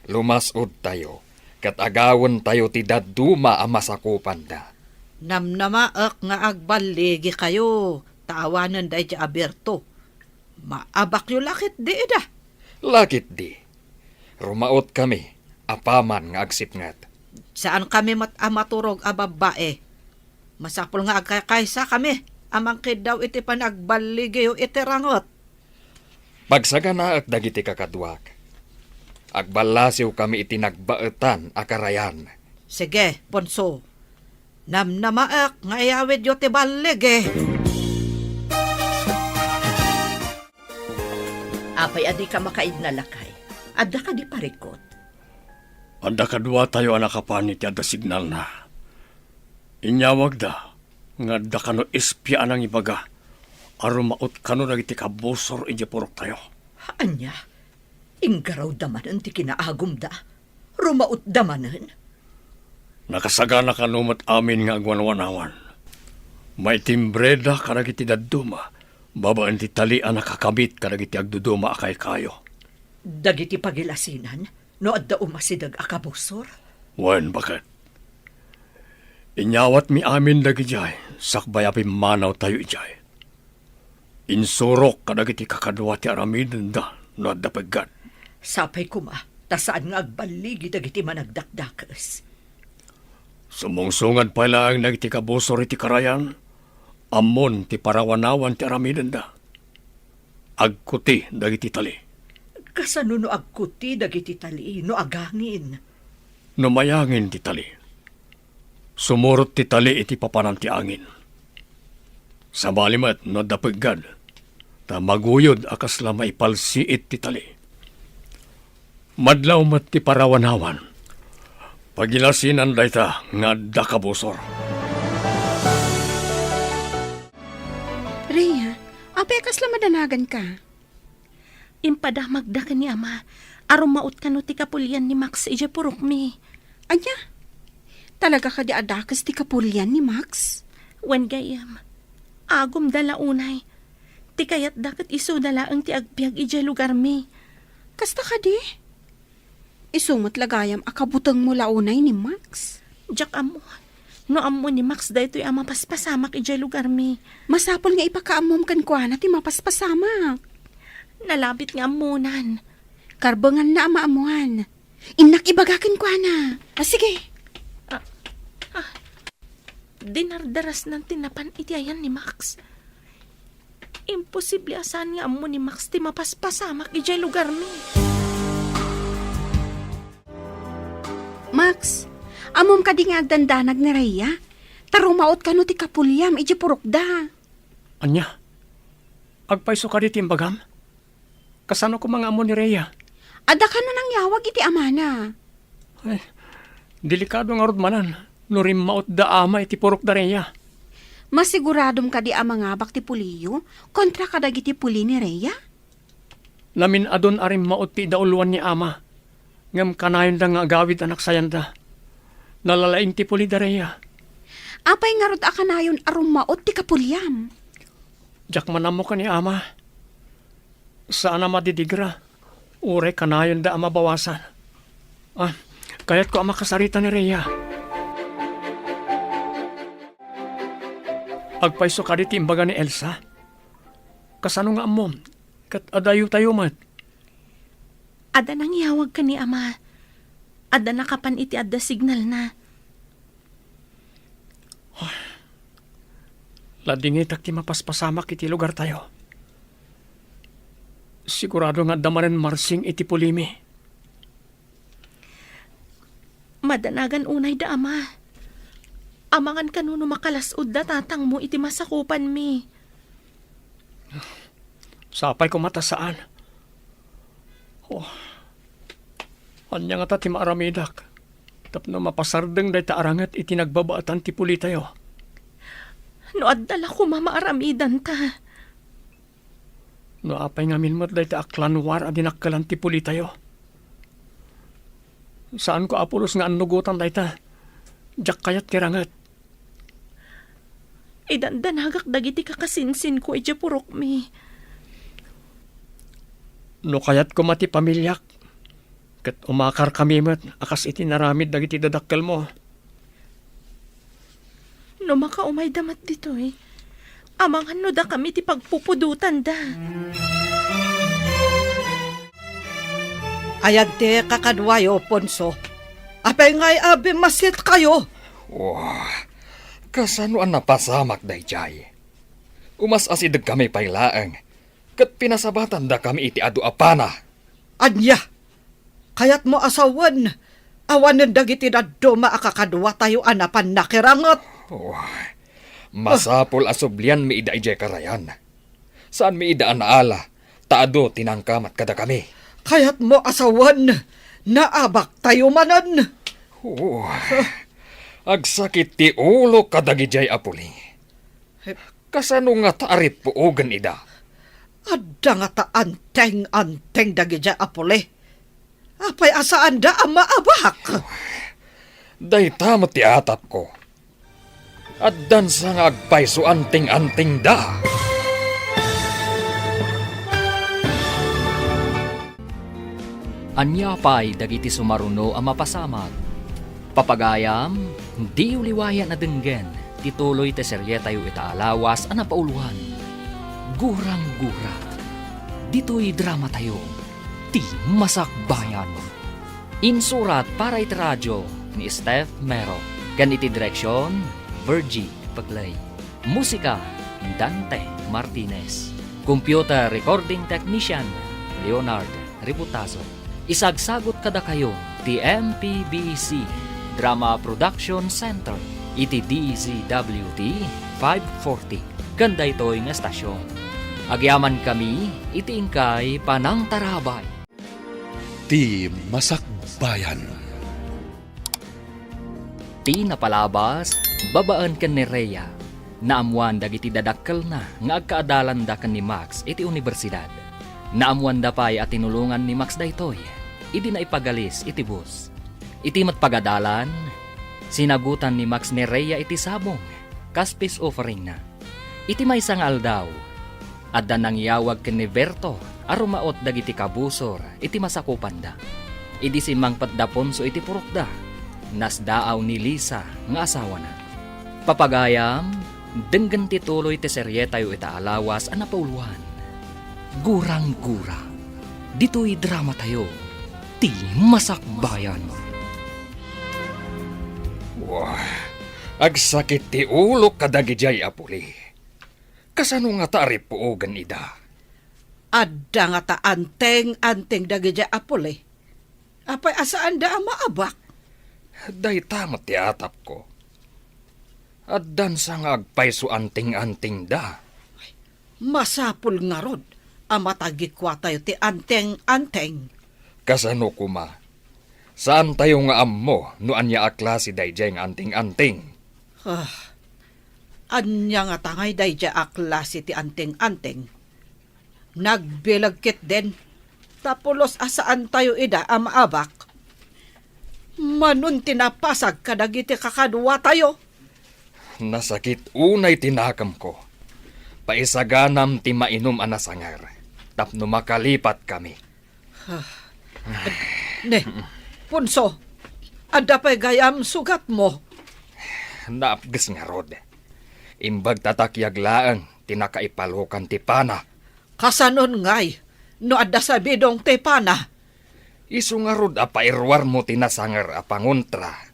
Lumas-odtayo, ket agawentayo ti dadduma a masakupanda. Namnamaek nga agballigikayo, ta awanen daydiay a Berto. Maabakyo la ketdi ida. La ketdi. Rumaotkami, apaman nga agsipnget. Saankami met a maturog a babbai. Masapul nga agkakaysakami a mangkiddaw iti panagballigiyo iti ranget. Pagsaganaek dagiti kakaduak. Agballasiwkami iti nagbaetan a karayan. Sige, Ponso. Namnamaek nga iyawidyo ti balligi. Apay a dika makaidna, lakay? Adda kadi parikut? Adda kaduatayo a nakapan iti adda signalna. Inyawagda nga adda kano espia a nangibaga a rumaot kano dagiti kabusor idiay puroktayo. Ania? Inggarawda manen ti kinaagumda? Rumaotda manen? Nakasagana kano met amin nga agwanwanawan. Maitimbreda kadagiti dadduma babaen ti tali a nakakabit kadagiti agduduma a kaykayo. Dagiti pagilasinan no adda umasideg a kabusor? Wen, baket. Inyawatmi amin dagidiay sakbay a pimmanawtayo idiay. Insurok kadagiti kakadua ti aramidenda no adda peggad. Sapay koma, ta saan nga agballigi dagiti managdakdakes. Sumungsungad pay laeng dagiti kabusor iti karayan, ammon ti parawanawan ti aramidenda. Agkuti dagiti tali. Kasano no agkuti dagiti tali no agangin? No mayangin ti tali, sumurot ti tali iti papanan ti angin. Sabali met no adda peggad, ta maguyod a kasla maipalsiit ti tali. Madlaw met ti parawanawan. Pagilasinan dayta nga adda kabusor. Rhea, apay a kasla madanaganka? Impadamagda ken ni Ama a rumaot kano ti kapulian ni Max idiay purokmi. Ania? Talaga kadi a dakes ti kapulian ni Max? Wen, gayyem. Agumda la unay. Ti kayatda ket isuda laeng ti agbiag idiay lugarmi. Kasta kadi? Isu met la gayam a kabutengmo la unay ni Max. Diak ammo. No ammo ni Max daytoy a mapaspasamak idiay lugarmi. Masapul nga ipakaammom kenkuana ti mapaspasamak. Nalabit nga ammonan. Karbenganna a maammoan. Innak ibaga kenkuana. Ah, sige. Ah, ah. Dinardarasnan ti napan iti ayan ni Max. Imposible a saan nga ammo ni Max ti mapaspasamak idiay lugarmi. Max, ammom kadi nga agdandanag ni Rhea? Ta rumaot kano ti kapuliam idiay purokda. Ania? Agpayso kadi ti imbagam? Kasano koma nga ammo ni Rhea? Adda kano nangyawag iti amana. Ay, delikado ngarud manen no rimmaotda ama iti purokda Rhea. Masiguradom kadi a mangabak ti puliyo kontra kadagiti puli ni Rhea? Namin-adun a rimmaot ti idauloan ni ama, ngem kanayonda nga agawid a naksayanda. Nalalaing ti puli da Rhea. Apay ngarud a kanayon a rummaot ti kapuliam? Diak man ammo ken ni ama. Saan a madidigra, uray kanayonda a mabawasan. Ah, kayatko a makasarita ni Rhea. Agpayso kadi ti imbaga ni Elsa? Kasano nga ammom? Ket adayotayo met. Adda nangyawag ken ni ama. Adda nakapan iti adda signalna. Ladingitak ti mapaspasamak iti lugartayo. Sigurado nga adda manen marsing iti pulimi. Madanagan unay da ama. Amangan kano no makalas-od da tatangmo iti masakupanmi. Sapay koma ta saan. Oh. Ania ngata ti maaramidak tapno mapasardeng dayta a ranget iti nagbabaetan ti pulitayo? No adda la koma maaramidanta. No apay ngamin met dayta a klanwar a dinakkelan ti pulitayo? Saanko, Apolos, nga annugotan dayta. Diak kayat ti ranget. Idandanagak dagiti kakasinsinko idiay purokmi. No kayat koma ti pamiliak, ket umakarkami met a kas iti naramid dagiti dadakkelmo. No makaumayda met ditoy, amangan no dakami ti pagpupudotanda. Ayan ti kakaduayo, Ponso. Apay ngay a bimmasitkayo? Wah, kasano a napasamak daydiay? Umas-asidegkami pay laeng, ket pinasabatandakami iti adu a pana. Ania? Kayatmo a sawen, awanen dagiti dadduma a kakaduatayo a napan nakiranget? Wah, masapul a sublianmi ida idiay karayan. Saanmi ida a naala, ta adu ti nangkamat kadakami. Kayatmo a sawen, naabaktayo manen? Oo. Agsakit ti ulo kadagidiay a puli. Kasano ngata a rippuogen ida? Adda ngata anteng-anteng dagidiay a puli. Apay a saanda a maabak? Dayta met ti atapko. Addansa nga agpayso anting-antingda. Ania pay dagiti sumaruno a mapasamak? Papagayam, diyo liwayan a denggen ti tuloy ti serietayo ita a lawas a napauloan, Gurang-gura. Ditoy dramatayo, Ti Masakbayan. Insurat para iti radio ni Steph Mero, ken iti direksion, Virgie Peclay. Musika, Dante Martinez. Computer recording technician, Leonard Ributazo. Isagsagut kadakayo ti M P B C Drama Production Center iti D Z W T five forty ken daytoy nga estasion. Agyamankami iti inkay panangtarabay. Ti Masakbayan. Ti napalabas, babaen ken ni Rhea, naammoan dagiti dadakkelna nga agkaadalanda ken ni Max iti unibersidad. Naammoanda pay a tinulongan ni Max daytoy idi naipagalis iti bus. Iti met pagadalan, sinagutan ni Max ni Rhea iti sabong kas peace offeringna. Iti maysa nga aldaw, Adda nangyawag ken ni Berto a rumaot dagiti kabusor iti masakupanda. Idi simmangpet da Ponso iti purokda, nasdaaw ni Lisa nga asawana. Papagayam, denggen ti tuloy ti serietayo ita a lawas a napauluan, Gurang-gura. Ditoy dramatayo, ti Masakbayan. Wah, agsakit ti ulok kadagijay a puli. Kasano ngata a ripuogen ida? Adda ngata anteng-anteng dagijay a puli. Apay a saanda a maabak? Dayta met ti atapko. Addansa nga agpayso anteng-antengda. Masapul ngarud a matagikuatayo ti anteng-anteng. Kasano koma? Saantayo nga ammo no ania a klase daydiay nga anteng-anteng. Ah, ania ngata ngay daydiay a klase ti anteng-anteng? Nagbileg ketdin, ta pulos a saantayo ida a maabak. Manon ti napasag kadagiti kakaduatayo. Nasakit unay ti nakemko. Paisaganam ti mainum a nasanger tapno makalipatkami. Ah, ne, Ponso, adda pay gayam sugatmo? Naapges ngarud. Imbag ta takiag laeng ti nakaipalokan ti pana. Kasanon ngay no adda sabidong ti pana? Isu ngarud a pairuarmo ti nasanger a pangontra.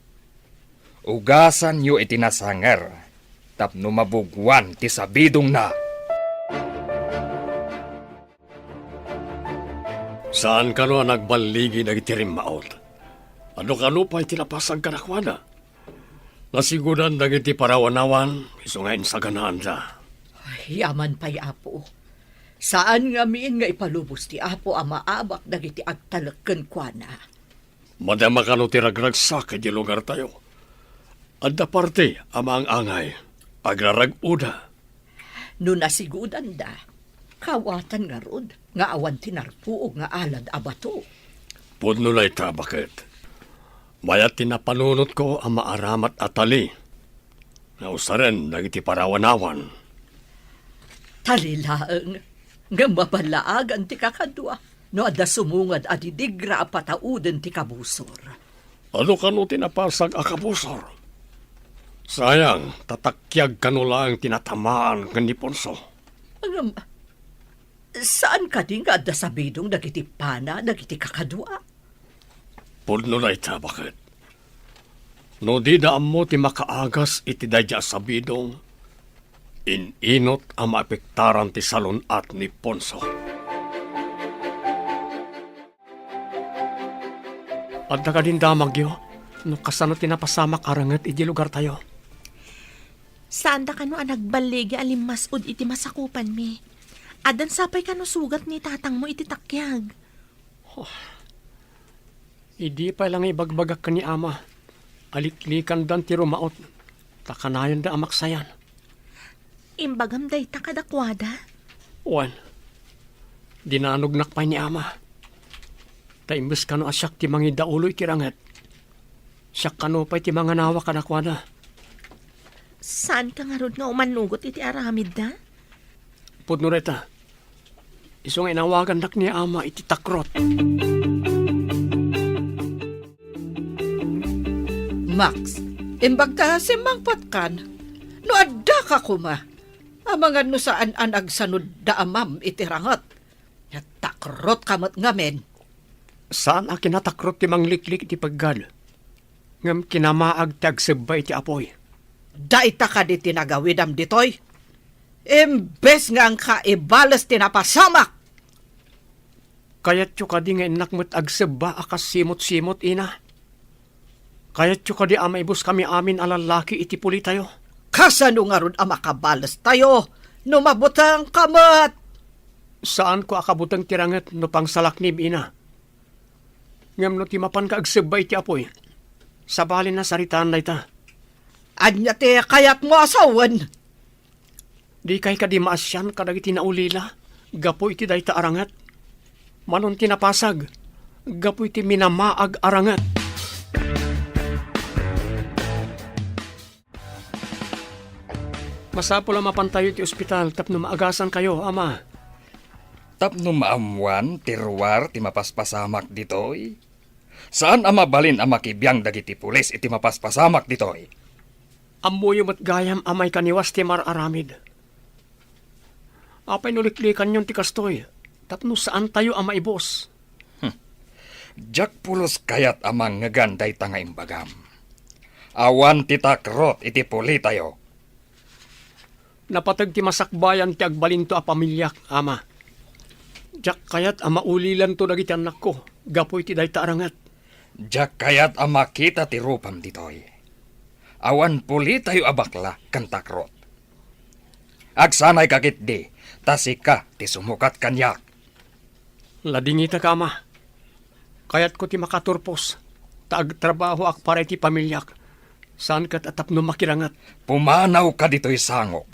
Ugasanyo iti nasanger tapno mabuguan ti sabidongna. Saan kano a nagballigi dagiti rimmaot? Adu kano pay ti napasag kadakuada? Nasigudan dagiti parawanawan isu nga insaganaanda. Ay, yaman pay, Apo. Saan ngamin nga ipalubos ti Apo a maabak dagiti agtalek kenkuana. Madama kano ti ragragsak iti lugartayo. Adda parte a maang-angay, agrarag-oda. No nasigudanda, kawatan ngarud nga awan ti narpuog nga alad a bato. Pudno dayta, baket. Mayat ti napanunotko a maaramat a tali nga usaren dagiti parawanawan. Tali laeng, ngem maballaagan ti kakadua no adda sumungad a didigra a patauden ti kabusor. Adu kano ti napasag a kabusor? Sayang, ta takiag kano laeng ti natamaan ken ni Ponso. Ngem, saan kadi nga adda sabidong dagiti pana dagiti kakadua? Pudno dayta, baket. No dida ammo ti makaagas iti daydiay a sabidong, in-inot a maapektaran ti salun-at ni Ponso. Adda kadin damagyo no kasano ti napasamak a renget iti lugartayo? Saanda kano a nagballigi a limmas-od iti masakupanmi? Addan sapay kano sugat ni tatangmo iti takiag? Oh, idi pay la nga ibagbagak ken ni Ama a liklikandan ti rumaot, ta kanayonda a maksayan. Imbagam dayta kadakuada? Wen, dinanognak pay ni Ama. Ta imbes kano a siak ti mangidaulo iti ranget, siak kano pay ti manganawa kadakuada. Saanka ngarud nga umanugot iti aramidda? Pudno dayta. Isu nga inawagannak ni Ama iti takrot. Max, imbag ta simmangpetkan, no addaka koma, amangan no saan a nagsanudda Amam iti ranget. Natakrot ka met ngamin. Saan a kinatakrot ti mangliklik iti peggad, ngem kinamaag ti agsebba iti apuy. Dayta kadi ti nagawidam ditoy? Imbes nga angka ibales ti napasamak! Kayatyo kadi nga innak met agsebba a kas simot-simot, ina? Kayatyo kadi a maibuskami amin a lallaki iti pulitayo? Kasano ngarud a makabalestayo no mabutengka met? Saanko a kabuteng ti ranget no pangsalaknim, ina. Ngem no ti mapanka agsebba iti apuy, sabali, nasaritaan dayta. Ania ti kayatmo a sawen? Dikay kadi maasian kadagiti naulila gapu iti dayta a ranget? Manon ti napasag gapu iti minamaag a ranget. Masapul a mapantayo iti ospital tapno maagasankayo, Ama. Tapno maammuan ti ruar ti mapaspasamak ditoy, saan a mabalin a makibiang dagiti pulis iti mapaspasamak ditoy. Ammoyo met gayam a maikaniwas ti mar-aramid. Apay no liklikanyon ti kastoy, tapno saantayo a maibus? Hmm. Diak pulos kayat a mangngegan dayta nga imbagam. Awan ti takrot iti pulitayo. Napateg ti masakbayan ti agbalinto a pamiliak, Ama. Diak kayat a maulilanto dagiti annakko gapu iti dayta a ranget. Diak kayat a makita ti rupam ditoy. Awan pulitayo a bakla ken takrot. Agsanayka ketdi, ta sika ti sumukat kaniak. Ladingitek, Ama. Kayatko ti makaturpos, ta agtrabahoak para iti pamiliak, saan ket a tapno makiranget. Pumanawka ditoy sangok.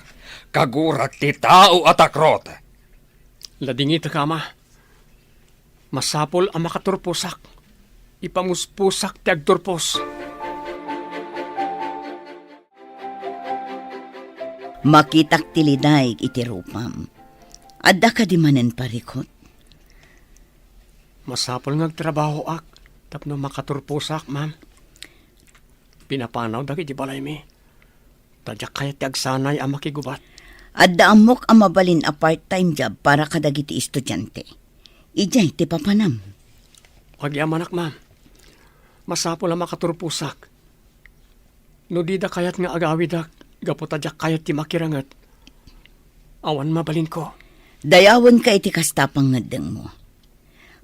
Kagurak ti tao a takrot. Ladingitek, Ama. Masapul a makaturposak. Ipamuspusak ti agturpos. Makitak ti lidaig iti rupam. Adda kadi manen parikut? Masapul nga agtrabahoak tapno makaturposak, ma'am. Pinapanaw dagiti balaymi. Ta diak kayat ti agsanay a makigubat. Adda ammok a mabalin a part-time job para kadagiti estudiante. Idiay ti papanam. Agyamanak, ma'am. Masapul a makaturposak. No dida kayat nga agawidak gapu ta diak kayat ti makiranget, awan mabalinko. Dayawenka iti kasta a pangngeddengmo.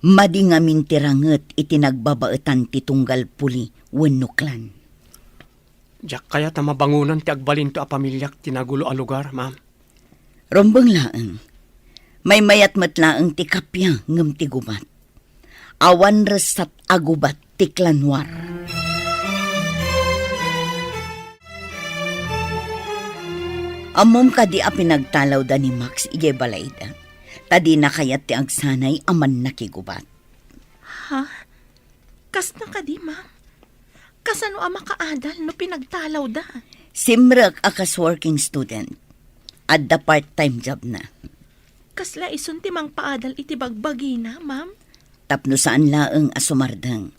Madi ngamin ti ranget iti nagbabaetan ti tunggal puli wenno klan. Diak kayat a mabangonan ti agbalinto a pamiliak ti nagulo a lugar, ma'am. Rumbeng laeng. Maymayat met laeng ti kappia ngem ti gubat. Awan ressat a gubat ti klan War. Ammom kadi a pinagtalawda ni Max idiay balayda, ta dina kayat ti agsanay a mannakigubat. Ha? Kasna kadi, ma'am? Kasano a makaadal no pinagtalawda? Simrek a kas working student. Adda part-time job na. Kasla isun ti mangpaadal iti bagbagina, ma'am? Tapno saan laeng a sumardeng,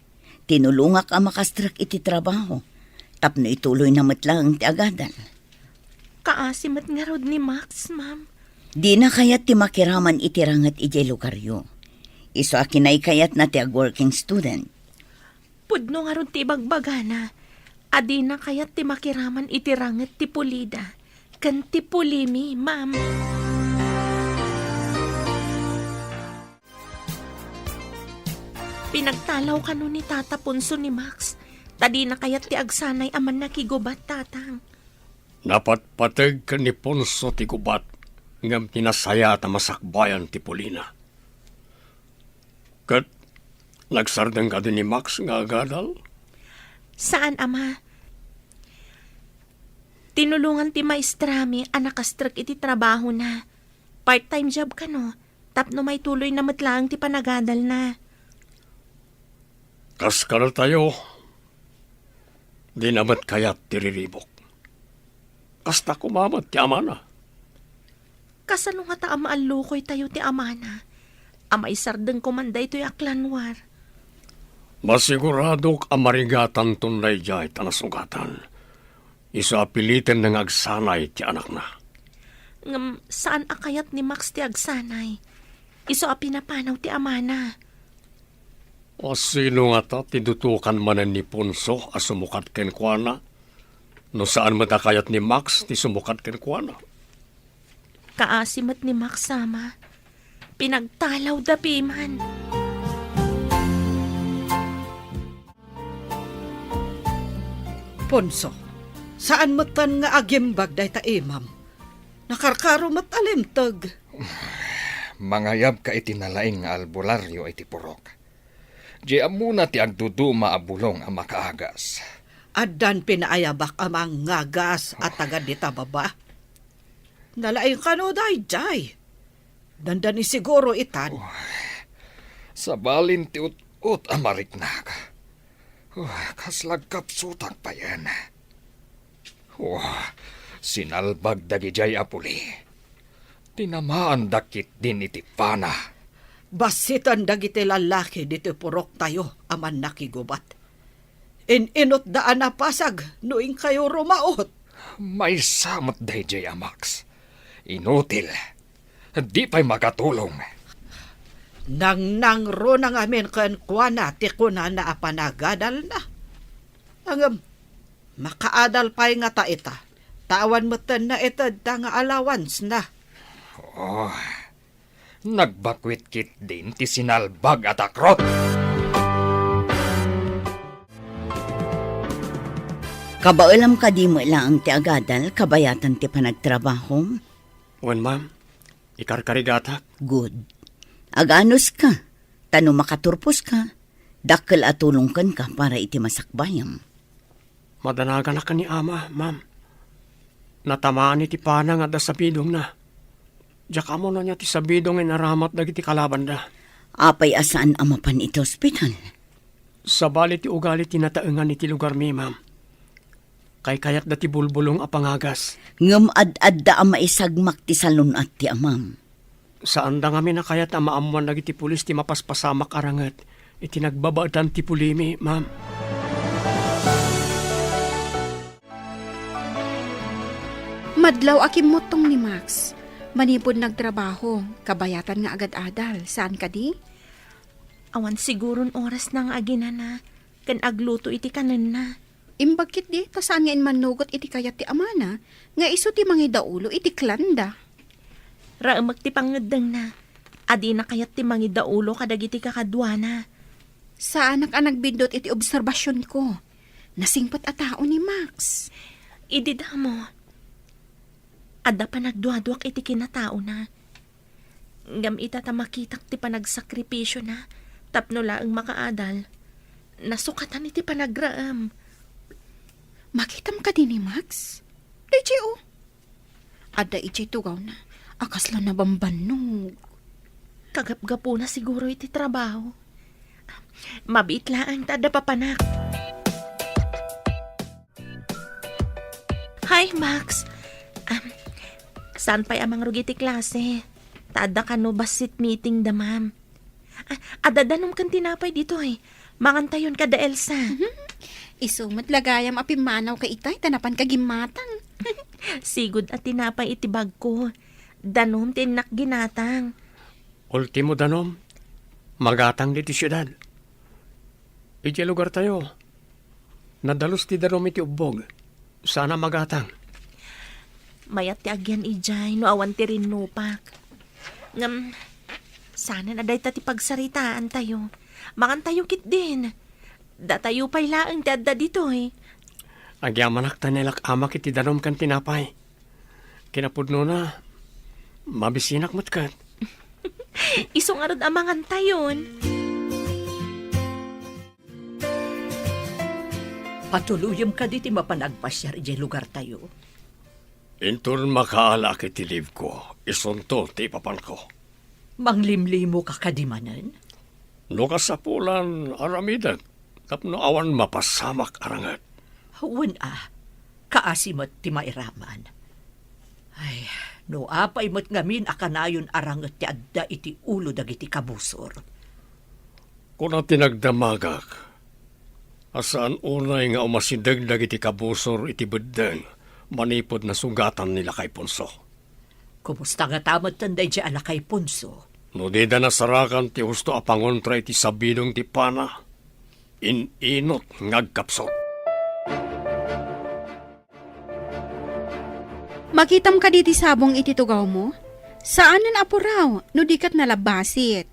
tinulongak a makastrek iti trabaho, tapno ituloyna met laeng ti agadal. Kaasi met ngarud ni Max, ma'am. Dina kayat ti makiraman iti ranget idiay lugaryo. Isu a kinaykayatna ti ag-working student. Pudno ngarud ti ibagbagana a dina kayat ti makiraman iti ranget ti pulida ken ti pulimi, ma'am. Pinagtalaw kano ni Tata Ponso ni Max, ta dina kayat ti agsanay a mannakigubat, Tatang. Napatpateg ken ni Ponso ti gubat, ngem ti nasayaat a masakbayan ti pulina. Ket nagsardeng kadi ni Max nga agadal? Saan, Ama. Tinulongan ti maestrami a nakastrek iti trabahona. Part-time job kano, tapno maituloyna met laeng ti panagadalna. Kas kadatayo, dina met kayat ti riribuk. Kasta koma met ti amana. Kasano ngata a maallukoytayo ti amana a maisardeng koman daytoy a klan War? Masiguradok a marigatanton daydiay ta nasungatan. Isu a pilitenna nga agsanay ti anakna. Ngem saan a kayat ni Max ti agsanay. Isu a pinapanaw ti amana. O sino ngata ti dutokan manen ni Ponso a sumukat kenkuana? No saan met a kayat ni Max ti sumukat kenkuana. Kaasi met ni Max, Ama. Pinagtalawda piman. Ponso, saan metten nga agimbag dayta imam. Nakarkaro met a limteg. Mangayabka iti nalaing nga albularyo iti purok. Di ammona ti agduduma a bulong a makaagas. Addan pinaayabak a mangagas a taga dita baba. Nalaing kano daydiay. Dandani siguro itan. Oh, sabalin ti ut-ot a mariknak. Oh, kasla agkapsutak payen. Oh, sinalbag dagidiay a puli. Tinamaandak ketdin iti pana. Bassiten dagiti lallaki ditoy puroktayo a mannakigubat. In-inutda a napasag no inkayo rumaot. Maysa met daydiay a Max. Inutil. Di pay makatulong. Nangnangruna ngamin kenkuana ti kunana a panagadalna. Ngem, makaadal pay ngata ita, ta awan metten naitedda nga allowance-na. Oh, nagbakuit ketdin ti sinalbag a takrot. Kabaelam kadi met laeng ti agadal kabayatan ti panagtrabahom? Wen, ma'am. Ikarkarigatak. Good. Aganuska, ta no makaturposka, dakkel a tulong kenka para iti masakbayam. Madanaganak ken ni ama, ma'am. Natamaan iti pana nga adda sabidongna. Diak ammo no ania ti sabidong nga inaramat dagiti kalabanda. Apay a saan a mapan iti ospital? Sabali ti ugali ti nataengan iti lugarmi, ma'am. Kaykayatda ti bulbulong a pangagas. Ngem ad-adda a maisagmak ti salun-at ti amam. Saanda ngamin a kayat a maammuan dagiti pulis ti mapaspasamak a ranget iti nagbabaetan ti pulimi, ma'am. Madlaw a kimmuttong ni Max. Manipud nagtrabaho, kabayatan nga agad-adal. Saan kadi? Awan siguron orasna nga aginana ken agluto iti kanenna. Imbag ketdi ta saan nga immannugot iti kayat ti amana nga isu ti mangidaulo iti klanda. Raemek ti pangngeddengna a dina kayat ti mangidaulo kadagiti kakaduana. Saanak a nagbiddut iti obserbasionko. Nasingpet a tao ni Max. Idi damo, adda panagduaduak iti kinataona. Ngem ita ta makitak ti panagsakripisyona tapno laeng makaadal, nasukatan iti panagraem. Makitam kadi ni Max? Daydiay, o. Adda idiay tugawna a kasla nabambannog. Kagapgapuna siguro iti trabaho. Mabiit laeng ta adda papanak. Hi, Max. Am, saan pay a mangrugi ti klase? Ta adda kano bassit meeting da ma'am. Ah, adda danom ken tinapay ditoy. Mangantayon kada Elsa. Mhm. Isu met la gayam a pimmanaw ka itay ta napan ka gimmatang. Sigud a tinapay iti bagko. Danom ti innak ginatang. Ultimo danom, magatang ditoy siudad. Idiay lugartayo, nadalus ti danom iti ubbog. Saan a magatang. Mayat ti agian idiay no awan ti rinnupak. Ngem, saanen a dayta ti pagsaritaantayo. Mangantayo ketdin. Datayo pay laeng ti adda ditoy. Agyamanak ta nailak-amak iti danom ken tinapay. Kinapudnona, mabisinak met ket. Isu ngarud a mangantayon. Patuloyem kadi ti mapan agpasiar idiay lugartayo? Inton makaalaak iti leave-ko, isunto ti ipapanko. Manglimlimo ka kadi manen? No kasapulan, aramidek tapno awan mapasamak a ranget. Wen a, kaasi met ti mairaman. Ay, no apay met ngamin a kanayon a ranget ti adda iti ulo dagiti kabusor. Kuna ti nagdamagak a saan unay nga umasideg dagiti kabusor iti beddeng manipud nasugatan ni Lakay Ponso. Kumusta ngata metten daydiay a Lakay Ponso? No dida nasarakan ti husto a pangontra iti sabidong ti pana, in-inut nga agkapsut. Makitam kadi ti sabong iti tugawmo? Saanen a puraw no di ket nalabbasit.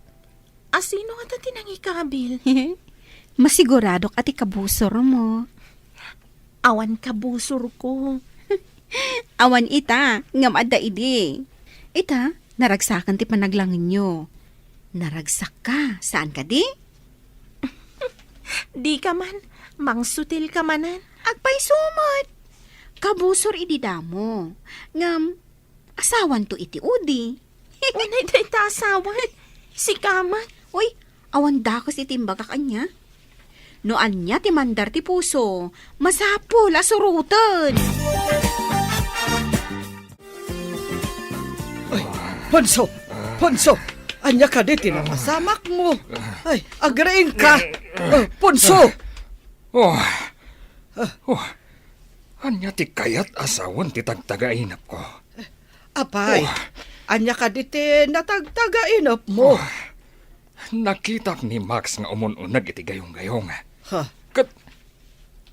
Asino ngata ti nangikabil? Masiguradok a ti kabusormo. Awan kabusorko. Awan ita, ngem adda idi. Ita, naragsakan ti panaglangenyo. Naragsakka, saan kadi? Dika man, mangsutilka manen. Agpayso met. Kabusor idi damo. Ngem, asawanto iti udi. Unay dayta asawan. Sika met. Uy, awan dakes iti imbagak ania. No ania ti mandar ti puso, masapul a suroten. Ay, Ponso! Ponso! Ania kadi ti napasamakmo? Ay, agriingka. Oh, Ponso! Oh. Oh. Ania ti kayat a sawen ti tagtagainepko? Apay, Oh. ania kadi ti natagtagainepmo? Oh. Nakitak ni Max nga umun-uneg iti gayong-gayong. Ha? Ket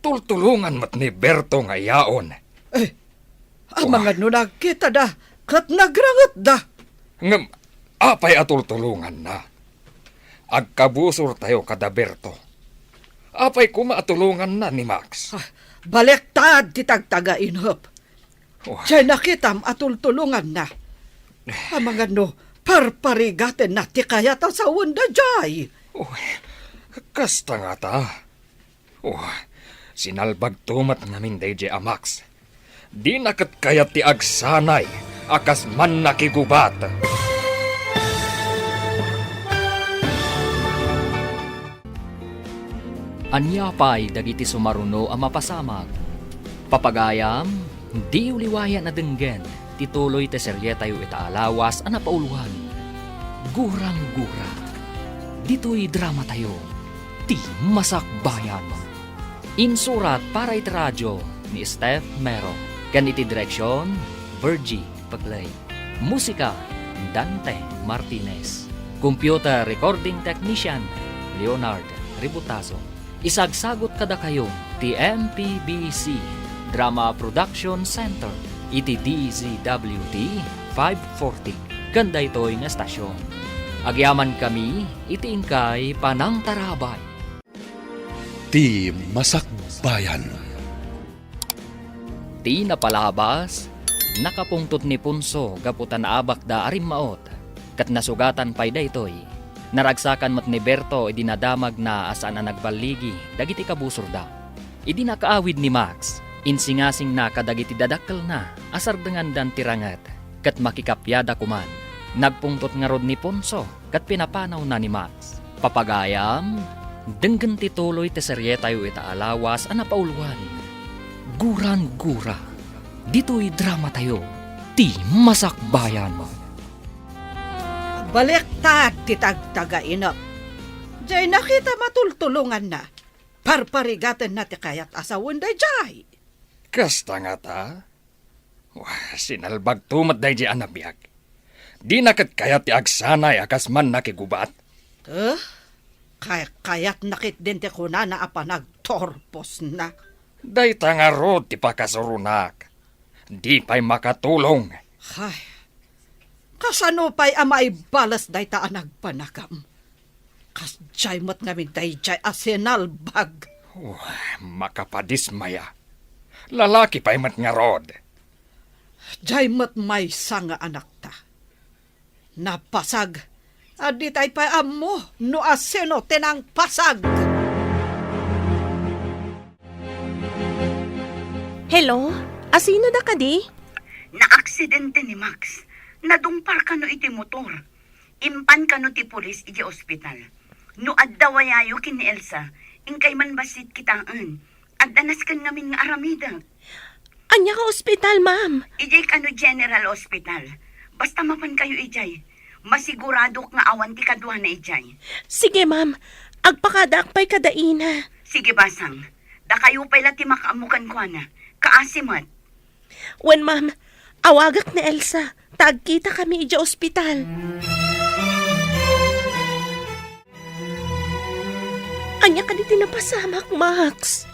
tultulongan met ni Berto nga iyaon. Eh, Oh. amangan no nagkitada ket nagrangetda. Ngem, apay a tultulonganna? Agkabusortayo kada Berto. Apay koma a tulonganna ni Max? Ah, baliktad ti tagtagainep. Oh. Diay nakitam a tultulonganna. Amangan no, parparigatenna ti kayat a sawenda diay. Oh, kasta ngata. Oh, sinalbagto met ngamin daydiay a Max. Dina ket kayat ti agsanay a kas mannakigubat. Ania pay dagiti sumaruno a mapasamak? Papagayam, diyo liwayan a denggen ti tuloy ti serietayo ita a lawas a napauluan, Gurang-gura. Ditoy dramatayo, Ti Masakbayan. Insurat para iti radio ni Steph Mero, ken iti direksion, Virgie Paclay. Musika, Dante Martinez. Computer recording technician, Leonard Ributazo. Isagsagut kadakayo ti M P B C Drama Production Center iti D Z W T five forty ken daytoy nga estasion. Agyamankami iti inkay panangtarabay. Ti Masakbayan. Ti napalabas, nakapungtot ni Ponso gapu ta naabakda a rimmaot, ket nasugatan pay daytoy. Naragsakan met ni Berto idi nadamagna a saan a nagballigi dagiti kabusorda. Idi nakaawid ni Max, insingasingna kadagiti dadakkelna a sardengandan ti ranget, ket makikapiada koman. Nagpungtot ngarud ni Ponso ket pinapanawna ni Max. Papagayam, denggen ti tuloy ti serietayo ita a lawas a napauluan, Gurang-gura. Ditoy dramatayo, Ti Masakbayan. Baliktad ti tagtagainep. Diay nakitam a tultulonganna. Parparigatenna ti kayat a sawen daydiay. Kasta ngata? Wah, sinalbagto met daydiay a nabiag. Dina ket kayat ti agsanay a kas mannakigubat. Eh? Kay-, kayatna ketdin ti kunana a panagturposna. Dayta ngarud ti pakasuronak. Di pay makatulong. Ay, kasano pay a maibales dayta a nagpanagam? Kasdiay met ngamin daydiay a sinalbag. Oh, makapadismaya. Lalaki pay met ngarud. Diay met maysa nga anakta. Napasag. A ditay pay ammo no asino ti nangpasag. Hello? Asino da kadi? Naaksidente ni Max. Nadungpar kano iti motor. Impan kano ti pulis iti ospital. No adda wayayo ken ni Elsa, inkay man bassit kitaen. Adda nasken ngamin nga aramidek. Ania nga ospital, ma'am? Idiay kano General Hospital. Basta mapan kayo idiay. Masiguradok nga awan ti kaduana idiay. Sige, ma'am. Agpakadaak pay kada ina. Sige, basang. Dakayo pay la ti makaammo kenkuana. Kaasi met. Wen, ma'am. Awagak ni Elsa. Ta agkita kami idiay ospital. Ania kadi ti napasamak, Max?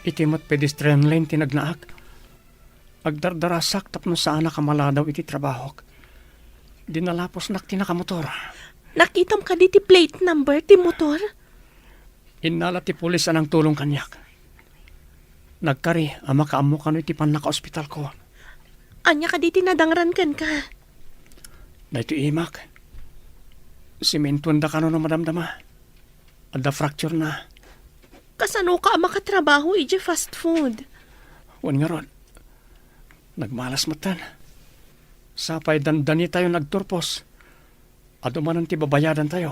Iti met pedestrian lane ti nagnaak. Agdardarasak tapno saanak a maladaw iti trabahok. Dinalaposnak ti nakamotor. Nakitam kadi ti plate number ti motor? Innala ti pulis a nangtulong kaniak. Nagkari a makaammo kano iti pannakaospitalko. Ania kadi ti nadangran kenka? Daytoy imak. Simentoenda kano no madamdama. Adda fracture na. Kasanoka a makatrabaho idiay fast food? Wen ngarud, nagmalas metten. Sapay dandanitayo nagturpos. Adu manen ti babayadantayo.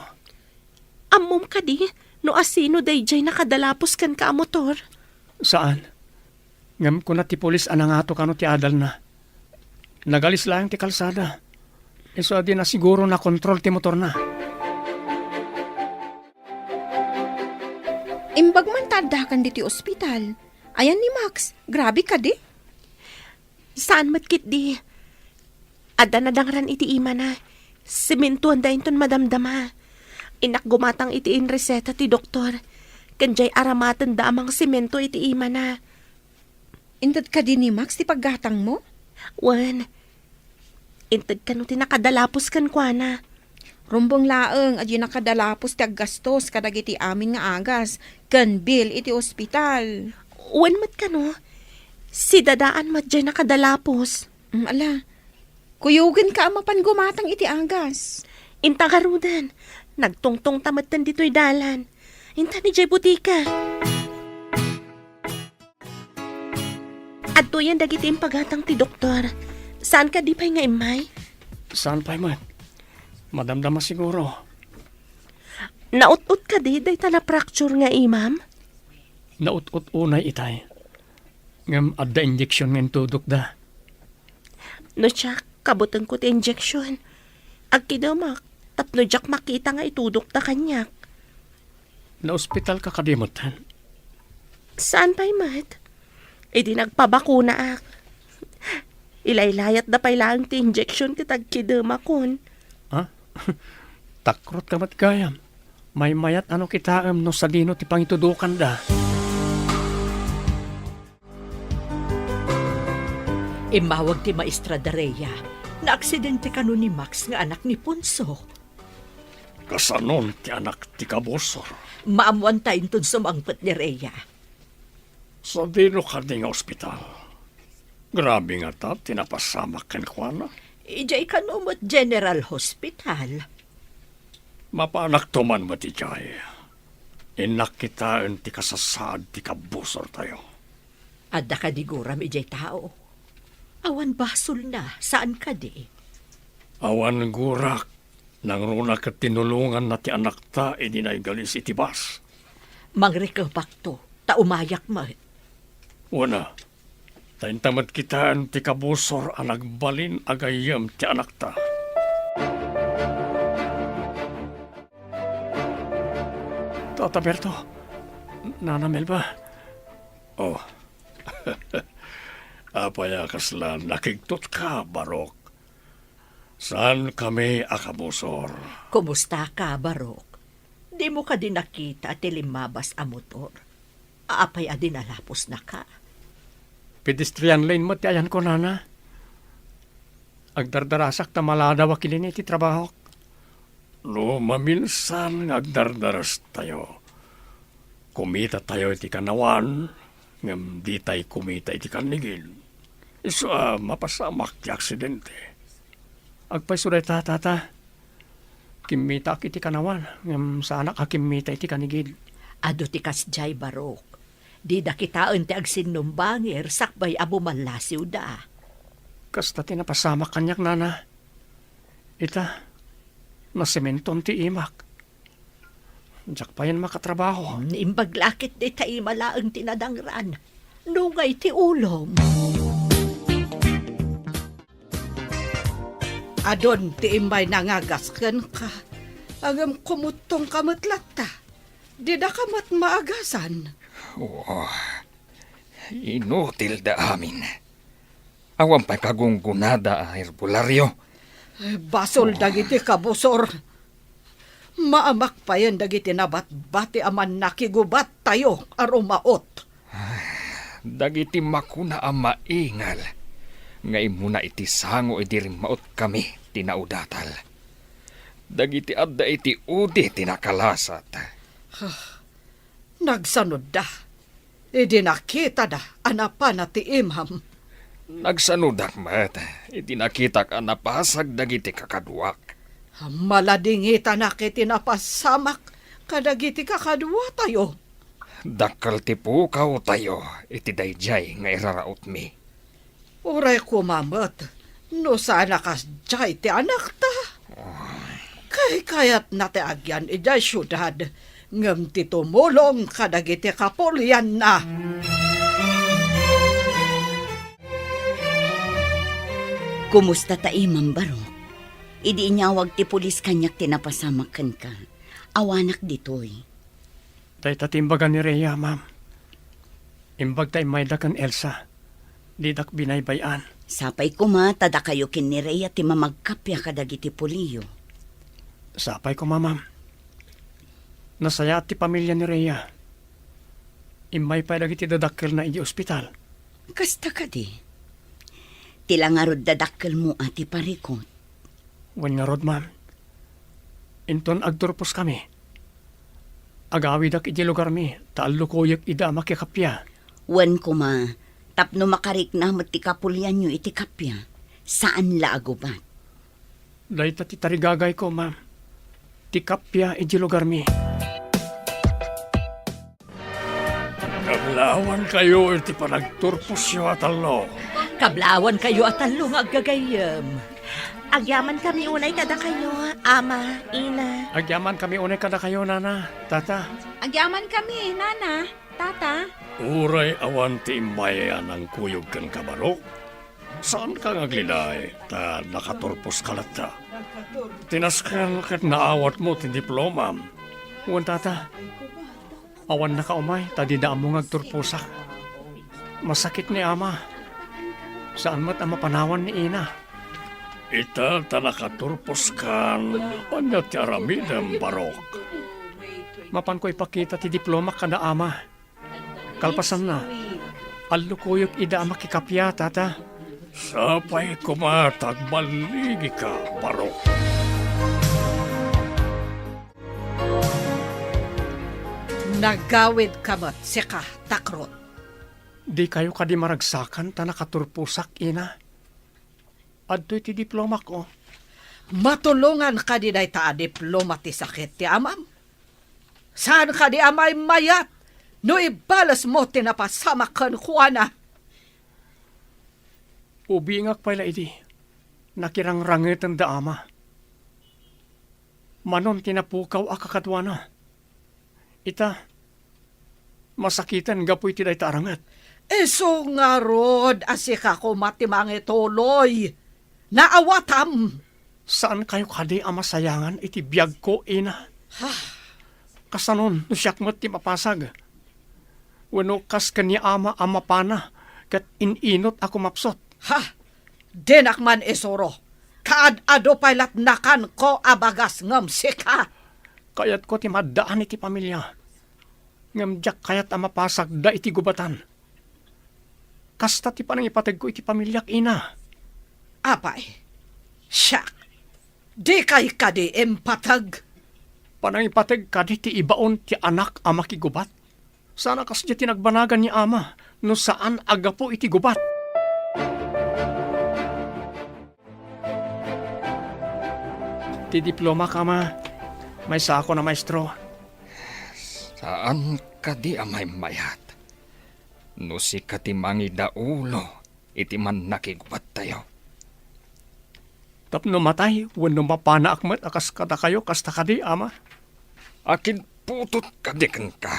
Ammom kadi no asino daydiay nakadalapos kenka a motor? Saan. Ngem kuna ti pulis a nangato kano ti adalna. Nagalis laeng ti kalsada. Isu a di na siguro nakontrol ti motorna. Imbag man ta addakan ditoy ospital. Ayan ni Max, grabe kadi. Saan met ketdi. Adda nadangran iti imana. Sementoanda inton madamdama. Innak gumatang iti inreseta ti doktor. Ken diay aramatenda a mangsemento iti imana. Inted kadi ni Max ti paggatangmo? Wen. Inted kano ti nakadalapos kenkuana. Rumbeng laeng a diay nakadalapos ti aggastos kadagiti amin nga agas ken bill iti ospital. Wen met kano, si Dadaan met diay nakadalapos. Mm, ala, kuyogenka a mapan gumatang iti agas. Inta ngaruden, nagtungtongta metten ditoy dalan. Inta ni diay butika. Adtoyen dagiti impagatang ti doktor. Saan kadi pay nga immay? Saan pay met? Madamdama siguro. Naut-ot kadi dayta na-fracture nga imam? Naut-ot unay itay. Ngem adda injeksion nga intudokda. No siak, kabutenko ti injeksion. Agkidemak, tapno diak makita nga itudokda kaniak. Naospitalka kadi metten? Saan pay met? Idi nagpabakunaak. Ilaylayatda pay laeng ti injeksion ket agkidemakon. Ha? Takrotka met gayam. Maymayat a no kitaem no sadino ti pangitudokanda. Immawag ti maestra Daria. Naaksidente kano ni Max nga anak ni Ponso? Kasanon ti anak ti kabusor? Maammoanta inton sumangpet ni Rhea. Sadino kadi nga ospital? Grabe ngata ti napasamak kenkuana. Idiay kano met General Hospital. Mapanakto man met idiay. Innak kitaen ti kasasaad ti kabusortayo. Adda kadi guram idiay tao? Awan basolna, saan kadi? Awan gurak, nangruna ket tinulonganna ti anakta idi naigalis iti bus. Mangrikepakto, ta umayak met. Wen a, ta inta met kitaen ti kabusor a nagbalin a gayyem ti anakta. Tata Berto, Nana Melba. Oh. Apay a kasla nakigtotka, Barok? Saankami a kabusor. Kumustaka, Barok? Dimo kadi nakita ti limmabas a motor? Apay a dinalaposnaka? Pedestrian lane met ti ayanko, Nana. Agdardarasak ta maladaw a kilin iti trabahok. No maminsan nga agdardarastayo, kumitatayo iti kanawan, ngem ditay kumita iti kannigil. Isu a mapasamak ti aksidente. Agpayso dayta, Tata. Kimmitaak iti kanawan, ngem saanak a kimmita iti kannigil. Adu ti kasdiay, Barok. Dida kitaen ti agsinnumbangir sakbay a bumallasiwda. Kasta ti napasamak kaniak, Nana. Ita, nasementon ti imak. Diak payen makatrabaho. Naimbag la ket dayta ima laeng ti nadangran. Nungay ti ulom. Adun ti immay nangagas kenka. Ngem kumuttongka met latta. Didaka met maagasan. Oh, inutilda amin. Awan pay kagunggonada a herbolario. Ay, basol dagiti kabusor. Maamak payen dagiti nabatbati a mannakigubattayo a rumaot. Dagiti makuna a maingal nga immuna iti sango idi rimmaotkami ti naudatal. Dagiti adda iti udi ti nakalasat. Nagsanodda idi nakitada a napana ti imam. Nagsanodak met idi nakitak a napasag dagiti kakaduak. Maladingitanak iti napasamak kadagiti kakaduatayo. Dakkel ti pukawtayo iti daydiay nga irarautmi. Uray koma met no saan a kasdiay ti anakta. Kaykayatna ti agyan idiay siudad, ngem ti tumulong kadagiti kapulianna. Kumusta ta imam, Barok? Idi inyawag ti pulis kaniak ti napasamak kenka, awanak ditoy. Dayta ti imbaga ni Rhea, ma'am. Imbag ta immayda ken Elsa. Didak binaybay-an. Sapay koma ta dakayo ken ni Rhea ti mamagkappia kadagiti puliyo. Sapay koma, ma'am. Nasayaat ti pamilia ni Rhea. Immay pay dagiti dadakkelna idiay ospital. Kasta kadi. Ti la ngarud dadakkelmo a ti parikut. Wen ngarud, ma'am. Inton agturposkami, agawidak idiay lugarmi ta allukuyek ida a makikappia. Wen koma, tapno makarikna met ti kapulianyo iti kappia, saan la a gubat. Dayta ti tarigagayko, ma'am. Ti kappia idiay lugarmi. Kablaawankayo iti panagturposyo a tallo. Kablaawankayo a tallo nga aggagayyem. Agyamankami unay kadakayo, Ama, Ina. Agyamankami unay kadakayo, Nana, Tata. Agyamankami, Nana, Tata. Uray awan ti immay a nangkuyog kenka, Barok, saanka nga agliday ta nakaturposka latta. Ti nasken ket naawatmo ti diplomam. Wen, Tata, awannaka umay ta dida ammo nga agturposak. Masakit ni Ama. Saan met a mapanawan ni Ina. Ita ta nakaturposkan, ania ti aramidem, Barok? Mapanko ipakita ti diplomak kada Ama. Kalpasanna, allukuyek ida a makikappia, Tata. Sapay koma ta agballigika, Barok. Nagawidka met, sika, Takrot. Dikayo kadi maragsakan ta nakaturposak, Ina? Adtoy ti diplomak, o. Matulongan kadi dayta a diploma ti sakit ti amam? Saan kadi a maymayat no ibalesmo ti napasamak kenkuana? Ubingak pay la idi, nakirangrangeten da Ama. Manon ti napukaw a kakaduana. Ita, masakiten gapu iti dayta a ranget. Isu ngarud a sika koma ti mangituloy. Naawatam. Saankayo kadi a masayangan iti biagko, Ina? Ha? Kasanon no siak met ti mapasag? Wenno kas ken ni Ama a mapana ket in-inut a kumapsut? Ha? Dinak man isuro. Kaad-adu pay lat nakanko a bagas ngem sika. Kayatko ti maaddaan iti pamilia. Ngem diak kayat a mapasagda iti gubatan. Kasta ti panangipategko iti pamiliak, Ina. Apay, siak, dikay kadi impateg? Panangipateg kadi ti ibaon ti anak a makigubat? Saan a kasdiay ti nagbanagan ni Ama no saan a gapu iti gubat. Ti diplomak, Ama. Maysaakon a maestro. Saan kadi a maymayat no sika ti mangidaulo iti mannakigubattayo? Tapno matay wenno mapanaak met a kas kadakayo, kasta kadi, Ama? Akinputot kadi kenka?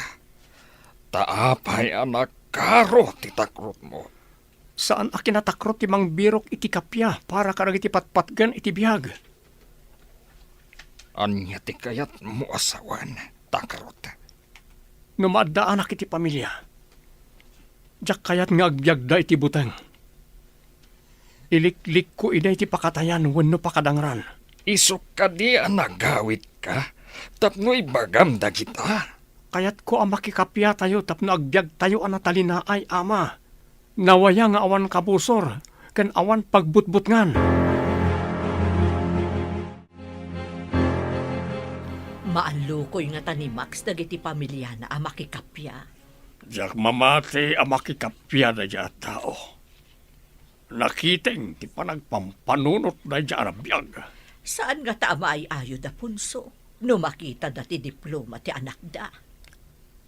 Ta apay a nakaro ti takrotmo? Saan a kinatakrot ti mangbirok iti kappia para kadagiti patpatgen iti biag. Ania ti kayatmo a sawen, Takrot? No maaddaanak iti pamilia, diak kayat nga agbiagda iti buteng. Iliklikko ida iti pakatayan wenno pakadangran. Isu kadi a nagawidka tapno ibagam dagita? Kayatko a makikapiatayo tapno agbiagtayo a natalinaay, Ama. Nawaya nga awan kabusor ken awan pagbutbutngan. Maallukoy ngata ni Max dagiti pamiliana a makikappia. Diak mamati a makikappia daydiay a tao. Nakiteng ti panagpampanunot daydiay a biag. Saan ngata a maay-ayo da Ponso no makitada ti diploma ti anakda?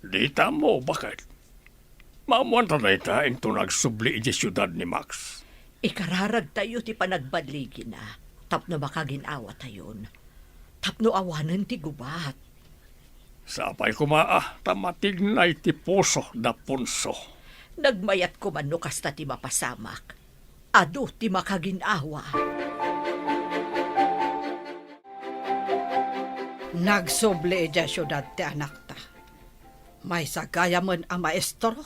Dita ammo, baket. Maammoanta dayta inton agsubli idiay siudad ni Max. Ikararagtayo ti panagballigina tapno makagin-awatayon, tapno awanen ti gubat. Sapay koma a ta matignay ti puso da Ponso. Nagmayat koma no kasta ti mapasamak. Adu ti makagin-awa. Nagsubli idiay siudad ti anakta. Maysa gayamen a maestro?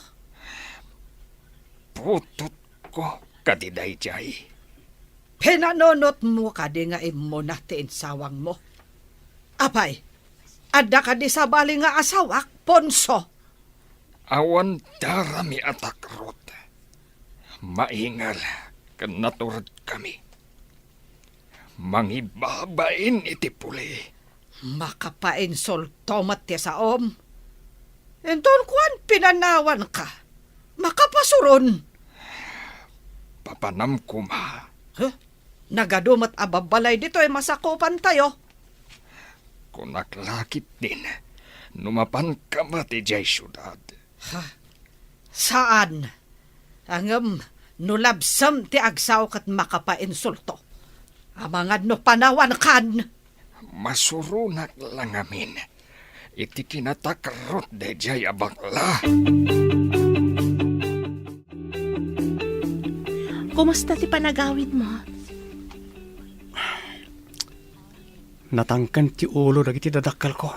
Putotko kadi daydiay. Pinanunotmo kadi nga immuna ti insawangmo? Apay, adda kadi sabali nga asawak, Ponso? Awan darami a takrot. Maingal ken naturedkami. Mangibabain iti puli. Makapainsulto met ti saom. Inton kuan, pinanawanka. Makapasuron. Papanam koma. Huh? Nagadu met a babbalay ditoy masakupantayo. Kunak la ketdin, no mapanka met idiay siudad. Ha? Saan. Ngem no labsem ti agsao ket makapainsulto. Amangan no panawankan. Masuronak la ngamin iti kinatakrot daydiay a bakla. Kumusta ti panagawidmo? Natangken ti ulo dagiti dadakkelko.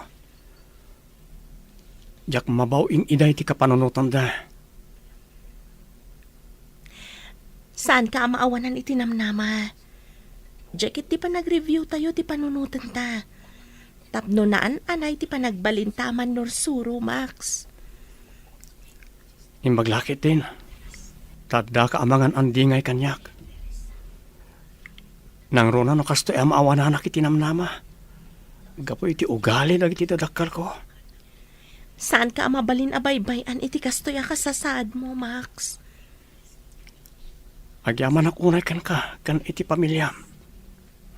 Diak mabaw in-iday ti kapanunotanda. Saanka a maawanan iti namnama. Diak ket ti panagreviewtayo ti panunotenta. Tapno naan-anay ti panagbalinta a mannursuro, Max. Imbag la ketdin, ta addaka amangan a dingay kaniak. Nangruna no kastoy a maawananak iti namnama gapu iti ugali dagiti dadakkelko. Saanka a mabalin a baybay-an iti kastoy a kasasaadmo, Max. Agyamanak unay kenka ken iti pamiliam.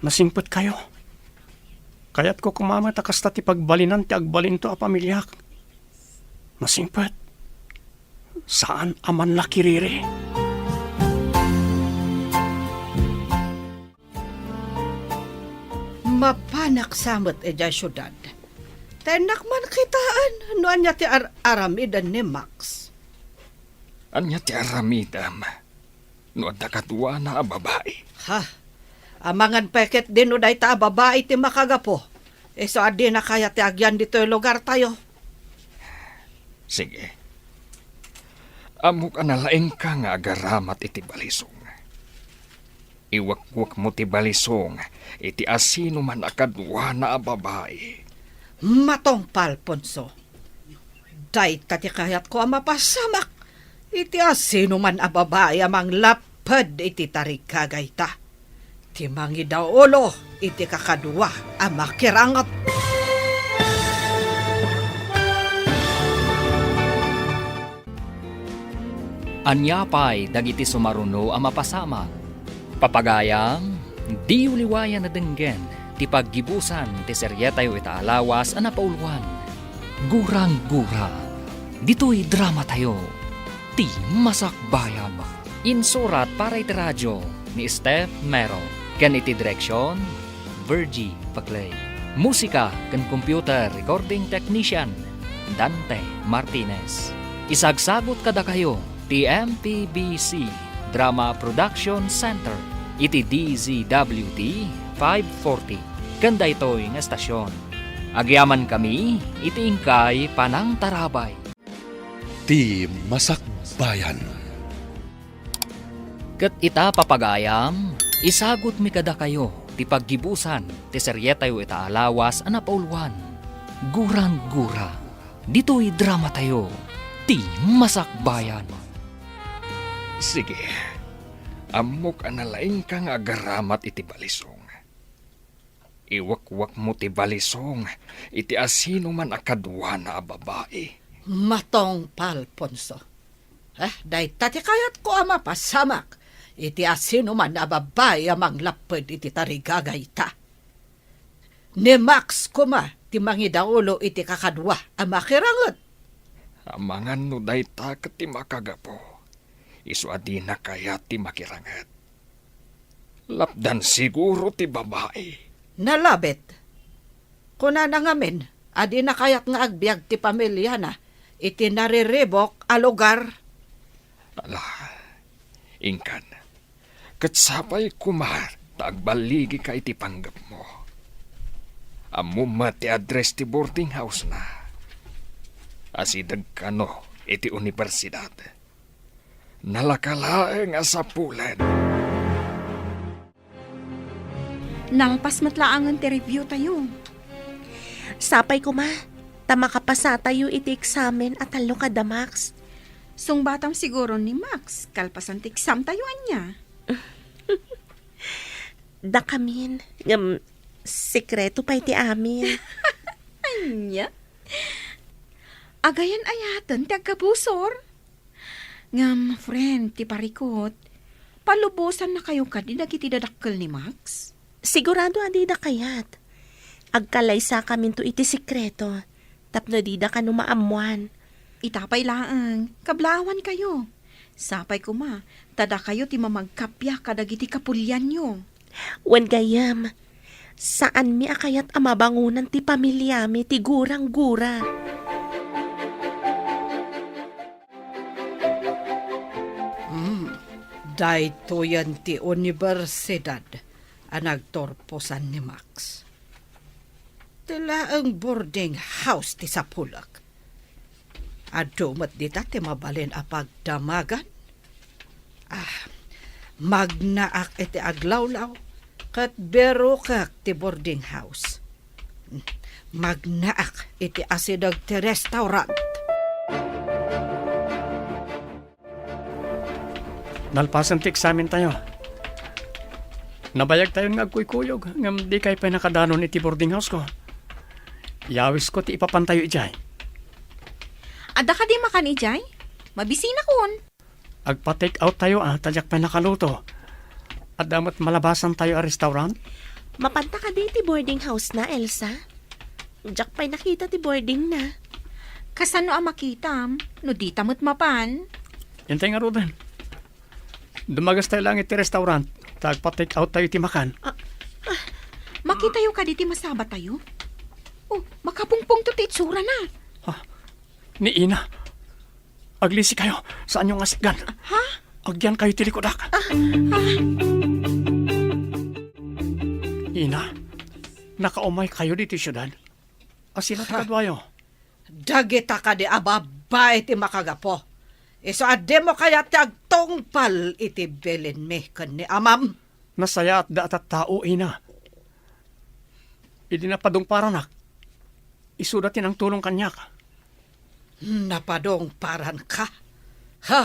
Nasingpetkayo. Kayatko koma met a kasta ti pagbalinan ti agbalinto a pamiliak. Nasingpet. Saan a manlakiriri. Mapanak sa met idiay siudad. Ta innak man kitaen no ania ti ar-aramiden ni Max. Ania ti aramidem no adda kaduana a babai? Ha? Amangan pay ketdin no dayta a babai ti makagapu. Isu a dina kayat ti agyan ditoy lugartayo. Sige. Ammok a nalaingka nga agaramat iti balisong. Iwekwekmo ti balisong iti asinoman a kaduana a babai. Matungpal, Ponso. Dayta ti kayatko a mapasamak iti asinoman a babai a manglapped iti tarigagayta. Ti mangidaulo iti kakadua a makiranget. Ania pay dagiti sumaruno a mapasamak? Papagayam, diyo liwayan a denggen ti paggibusan ti serietayo ita a lawas a napauloan, Gurang-gura. Ditoy dramatayo, Ti Masakbayan. Insurat para iti radio ni Steph Mero ken iti direksion, Virgie Paclay. Musika ken computer recording technician, Dante Martinez. Isagsagut kadakayo ti M P B C Drama Production Center iti D Z W T five forty ken daytoy nga estasion. Agyamankami iti inkay panangtarabay. Ti Masakbayan. Ket ita, papagayam, isagutmi kadakayo ti paggibusan ti serietayo ita a lawas a napauloan, Gurang-gura. Ditoy dramatayo, Ti Masakbayan. Sige, ammok a nalaingka nga agaramat iti balisong. Iwekwekmo ti balisong iti asinoman a kaduana a babai. Matungpal, Ponso. Eh, dayta ti kayatko a mapasamak iti asinoman a babai a manglapped iti tarigagayta. Ni Max koma ti mangidaulo iti kakadua a makiranget. Amangan no dayta ket ti makagapu, isu a dina kayat ti makiranget. Lapdan siguro ti babai. Nalabit. Kunana ngamin a dina kayat nga agbiag ti pamiliana iti nariribuk a lugar. Ala, inkan. Ket sapay koma ta agballigika iti panggepmo. Ammom met ti address ti boarding house-na. Asideg kano iti universidad. Nalaka laeng a sapulen. Nalpas met laengen ti review tayo. Sapay koma, ta makapasatayo iti eksamen a tallo kada Max. Sungbatam siguro ni Max, kalpasan ti exam tayo, ania? Dakamin, ngem sekreto pay ti amin. Ania? Agayan-ayaten ti agkabusor? Ngem, friend, ti parikut, palubosannakayo kadi dagiti dadakkel ni Max? Sigurado a dida kayat. Agkalaysakaminto iti sekreto, tapno dida kano maammoan. Ita pay laeng, kablaawankayo. Sapay koma, ta dakayo ti mamagkappia kadagiti kapulianyo. Wen gayyem, saanmi a kayat a mabangonan ti pamiliami ti gurang-gura. Hmm, daytoyen ti universidad a nagturposan ni Max. Ti laeng boarding house ti sapulek. Adu met dita ti mabalin a pagdamagan. Ah, magnaak iti aglawlaw ket birukek ti boarding house. Magnaak iti asideg ti restaurant. Nalpasen ti eksamen tayo. Nabayag tayon nga agkuykuyog, ngem dikay pay nakadanon iti boarding house ko. Yawisko ti ipapan tayo idiay. Adda kadi makan idiay? Mabisinakon. Agpa-take out tayo, a, ta diak pay nakaluto. Adda met malabasan tayo a restaurant? Mapanta kadi iti boarding house na, Elsa? Diak pay nakita ti boarding na. Kasano a makitam no dita met mapan? Intay ngaruden. Dumagas tayo lang iti restaurant, ta agpa-take out tayo iti makan. Ah, ah, makitayo kadi ti masaba tayo? Oh, makapungpungto ti itsura na. Ha? Ni Ina. Aglisi kayo, saanyo nga sikgan. Ha? Agyan kayo ti likudak. Ah, ah. Ina, nakaumay kayo ditoy siudad? Asino ti Ha? kaduayo? Dagita kadi a babbai ti makagapu. Isu a dimo kayat ti agtungpal iti bilinmi ken ni amam? Nasayaat da a tattao, Ina. Idi napadungparanak, isuda ti nangtulong kaniak. Napadungparanka? Ha?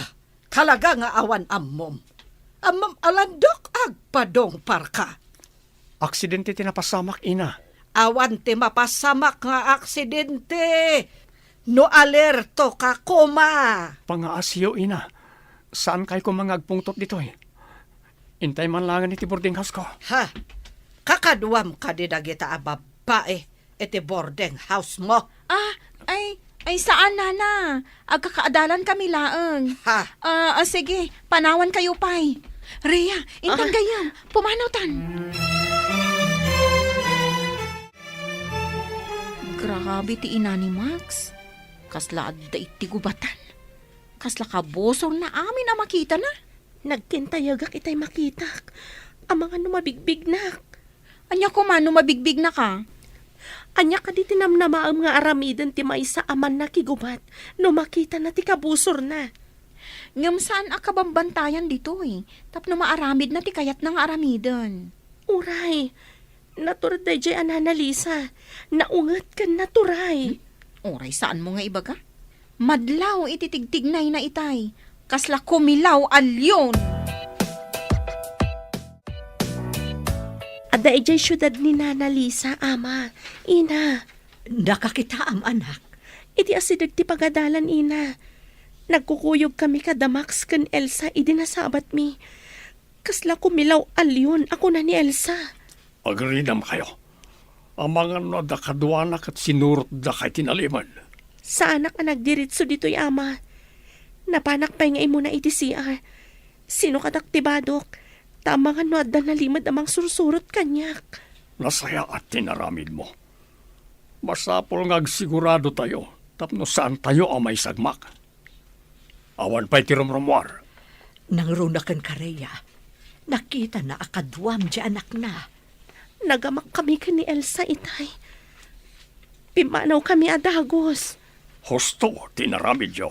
Talaga nga awan ammom? Ammom a landok agpadungparka? Aksidente ti napasamak, Ina. Awan ti mapasamak nga aksidente no alerto ka koma. Pangaasiyo, Ina. Saan kay koma nga agpungtot ditoy? Intay man langen iti boarding house ko. Ha? Kakaduam kadi dagita a babbai iti boarding house mo? Ah, ay, ay, saan, Nana. Agkakaadalan kami laeng. Ha? Ah, ah, sige, panawan kayo pay. Rhea, intan Ah. gayam, pumanawtan. Grabe ti ina ni Max. Kasla adda iti gubatan. Kasla kabusor na amin a makita na. Nagkintayagak itay makitak. Amangan no mabigbignak. Ania koma no mabigbignaka? Ania kadi ti namnamaem nga aramiden ti maysa a mannakigubat no makitana ti kabusorna? Ngem saan a kabambantayan ditoy tapno maaramidna ti kayatna nga aramiden. Uray, natured daydiay a Nana Lisa. Naunget ken naturay. Hmm? Uray saanmo nga ibaga? Madlaw iti tigtignayna itay, kasla kumilaw a leon. Adda idiay siudad ni Nana Lisa, Ama. Ina. Nakakitaam, anak. Iti asideg ti pagadalan, Ina. Nagkukuyog kami kada Max ken Elsa idi nasabatmi. Kasla kumilaw a leon a kuna ni Elsa. Agridam kayo. Amangan no adda kaduana ket sinurotda kay tinalimen. Saanak a nagdiritso ditoy, Ama. Napanak pay nga imuna iti C R. Sinukatak ti badok, ta amangan no adda nalimed a mangsursurot kaniak. Nasayaat ti naramidmo. Masapul nga agsigurado tayo tapno saan tayo a maisagmak. Awan pay ti rumrumuar. Nangruna ken Rhea. Nakitana a kaduam ti anakna. Nagamak kami ken ni Elsa itay. Pimmanaw kami a dagus. Husto ti inaramidyo.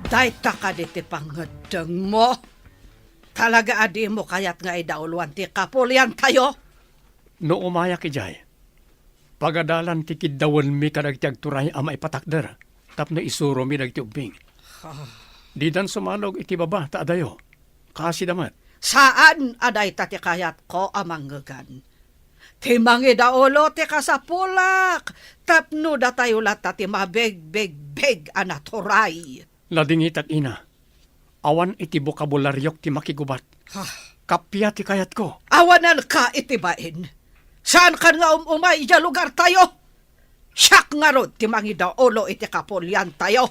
Dayta kadi ti pangngeddengmo? Talaga a dimo kayat nga idauloan ti kapuliantayo? No umayak idiay, pagadalan ti kiddawenmi kadagiti agturay a maipatakder tapno isuromi dagiti ubbing. Ah. Didan sumalog iti baba ta adayo. Kaasida met. Saan a dayta ti kayatko a mangngegan. Ti mangidaulo ti kasapulak, tapno datayo latta ti mabegbegbeg a naturay. Ladingitak, ina. Awan iti bokabulariok ti makigubat. Ha? Kappia ti kayatko. Awananka iti bain. Saankan nga um-umay idiay lugartayo. Siak ngarud ti mangidaulo iti kapuliantayo.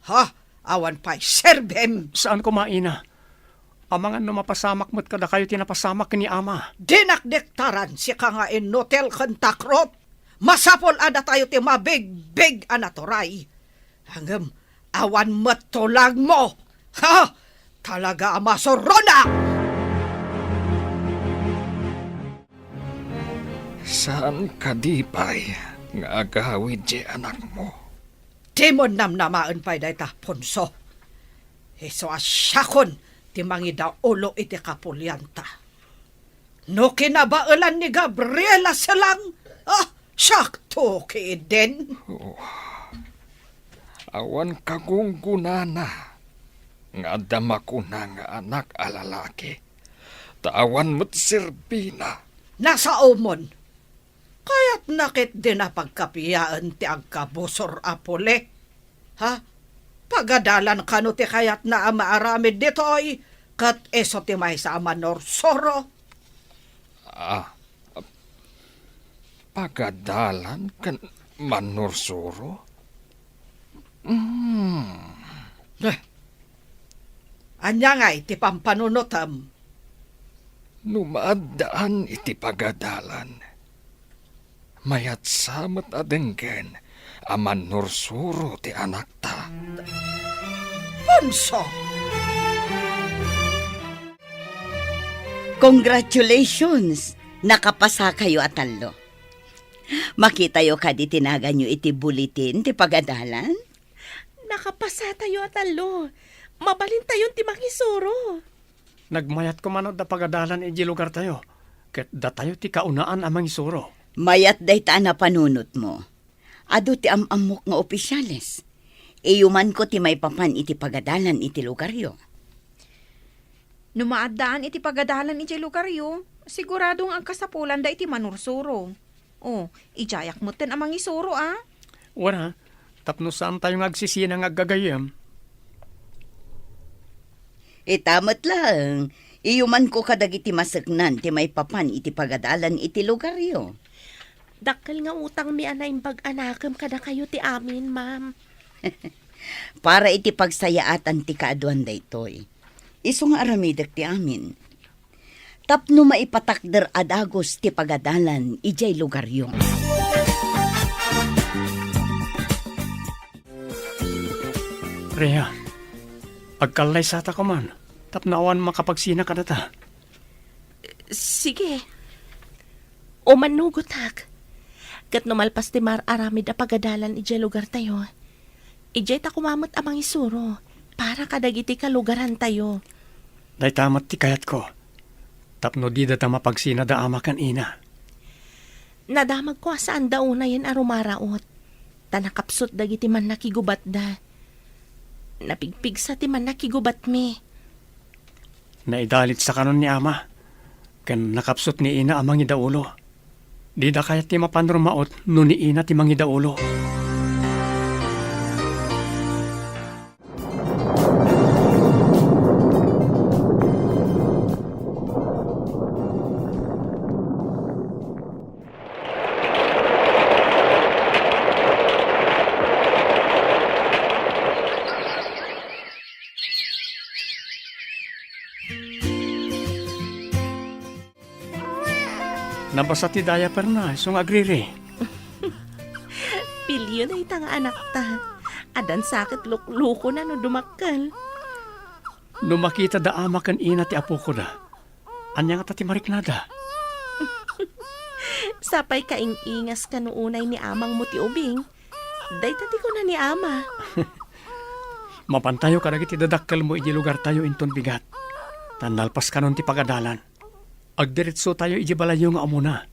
Ha? Awan pay serbim. Saan koma, ina. Amangan no mapasamak met kadakayo ti napasamak ni ama. Dinak diktaran sika nga innutil ken takrot. Masapul a datayo ti mabigbig a naturay. Ngem awan met tulagmo. Ha? Talaga a masuronak! Saan kadi pay nga agawid ti anakmo? Dimon namnamaen pay dayta, Ponso. Isu a siakon ti mangidaulo iti kapulianta. No kinabaelan ni Gabriela Selang, ah, siakto ketdin. Oh, awan kagunggonana nga adda makuna nga anak a lalaki, ta awan met serbina. Nasaomon. Kayatna ketdin a pagkapiaen ti agkabusor a puli. Ha? Pagadalan kano ti kayatna a maaramid ditoy, ket isu ti maysa a manursuro? Ah, pagadalan ken manursuro? Hmm. Eh, ania ngay ti pampanunotem? No maaddaan iti pagadalan, mayat sa met a denggen a manursuro ti anakta. Ponso! Congratulations! Nakapasakayo a tallo. Makitayo kadi ti naganyo iti bulletin ti pagadalan? Nakapasatayo a tallo. Mabalintayon ti mangisuro. Nagmayat koma no adda pagadalan idiay lugartayo, ket datayo ti kaunaan a mangisuro. Mayat dayta a napanunotmo. Adu ti am-ammok nga opisiales. Iyumanko ti maipapan iti pagadalan iti lugaryo. No maaddaan iti pagadalan idiay lugaryo, sigurado nga agkasapulanda iti manursuro. Oh, idiayak metten a mangisuro, a? Wen a, tapno saantayo nga agsisina nga aggagayyem. Ita met laeng, iyumanko kadagiti maseknan ti maipapan iti pagadalan iti lugaryo. Dakkel nga utangmi a naimbag a nakem kadakayo ti amin, ma'am. Para iti pagsayaatan ti kaaduan daytoy, isu nga aramidek ti amin. Tapno maipatakder a dagus ti pagadalan idiay lugaryo. Rhea, agkallaysata koman tapno awan makapagsina kadata. Sige. O mannugotak. Ket no malpas ti mar-aramid a pagadalan idiay lugartayo, idiay ta koma met a mangisuro para kadagiti kalugarantayo. Dayta met ti kayatko, tapno didata mapagsina da ama ken ina. Nadamagko a saanda unayen a rumaraot, ta nakapsut dagiti mannakigubatda. Napigpigsa ti mannakigubatmi. Naidalitsa kanon ni ama, ken nakapsut ni ina a mangidaulo. Dida kayat ti mapan rumaot no ni ina ti mangidaulo. Nabasa ti diaperna, isu nga agriri. Pilio dayta nga anakta. Addan sa ket luklukona no dumakkel. No makita da ama ken ina ti apokoda, ania ngata ti mariknada? Sapay kaing-ingas kano unay ni amangmo ti ubing. Dayta ti kuna ni ama. Mapantayo kadagiti dadakkelmo idi lugartayo inton bigat. Ta nalpas kanon ti pagadalan. Agdiretsotayo idi balayyo nga umuna.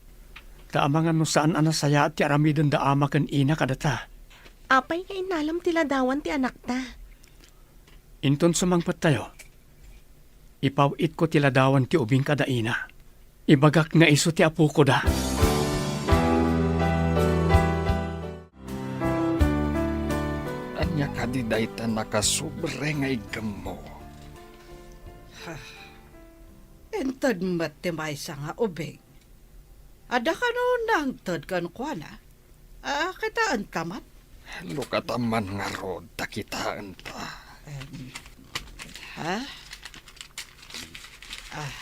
Ta amangan no saan a nasayaat ti aramiden da ama ken ina kadata. Apay nga innalam ti ladawan ti anakta? Inton sumangpettayo, ipaw-itko ti ladawan ti ubing kada ina. Ibagak nga isu ti apoko da. Ania kadi dayta nakasobre nga iggemmo? Inted met ti maysa nga ubing. Adda kano nangted kenkuana? Ah, kitaenta man. Lukata man ngarud ta kitaenta. Em, ha? Ah.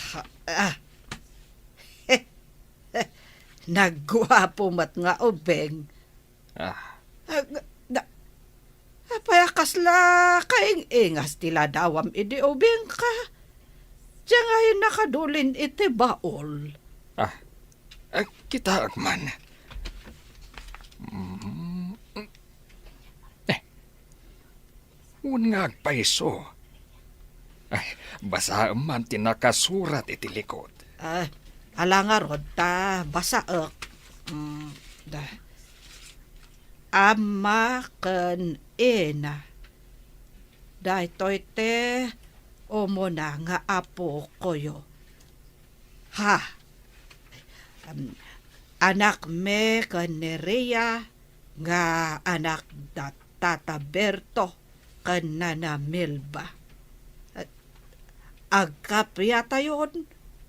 Ha, ah. Nagguapo met nga ubing. Ah. Ah, nga, da, apay a kasla kaing-ingas ti ladawam idi ubingka? Diay ngay nakadulin iti baol. Ah, ah, kitaek man. Mm. Eh, wen nga agpayso. Ay, basaem man ti nakasurat iti likod. Ah, ala ngarud ta basaek. Mm, da. Ama ken ina. Daytoy ti umuna nga apokoyo. Ha. Em, anakmi ken ni Ria nga anak da Tata Berto ken Nana Melba. Agkapiatayon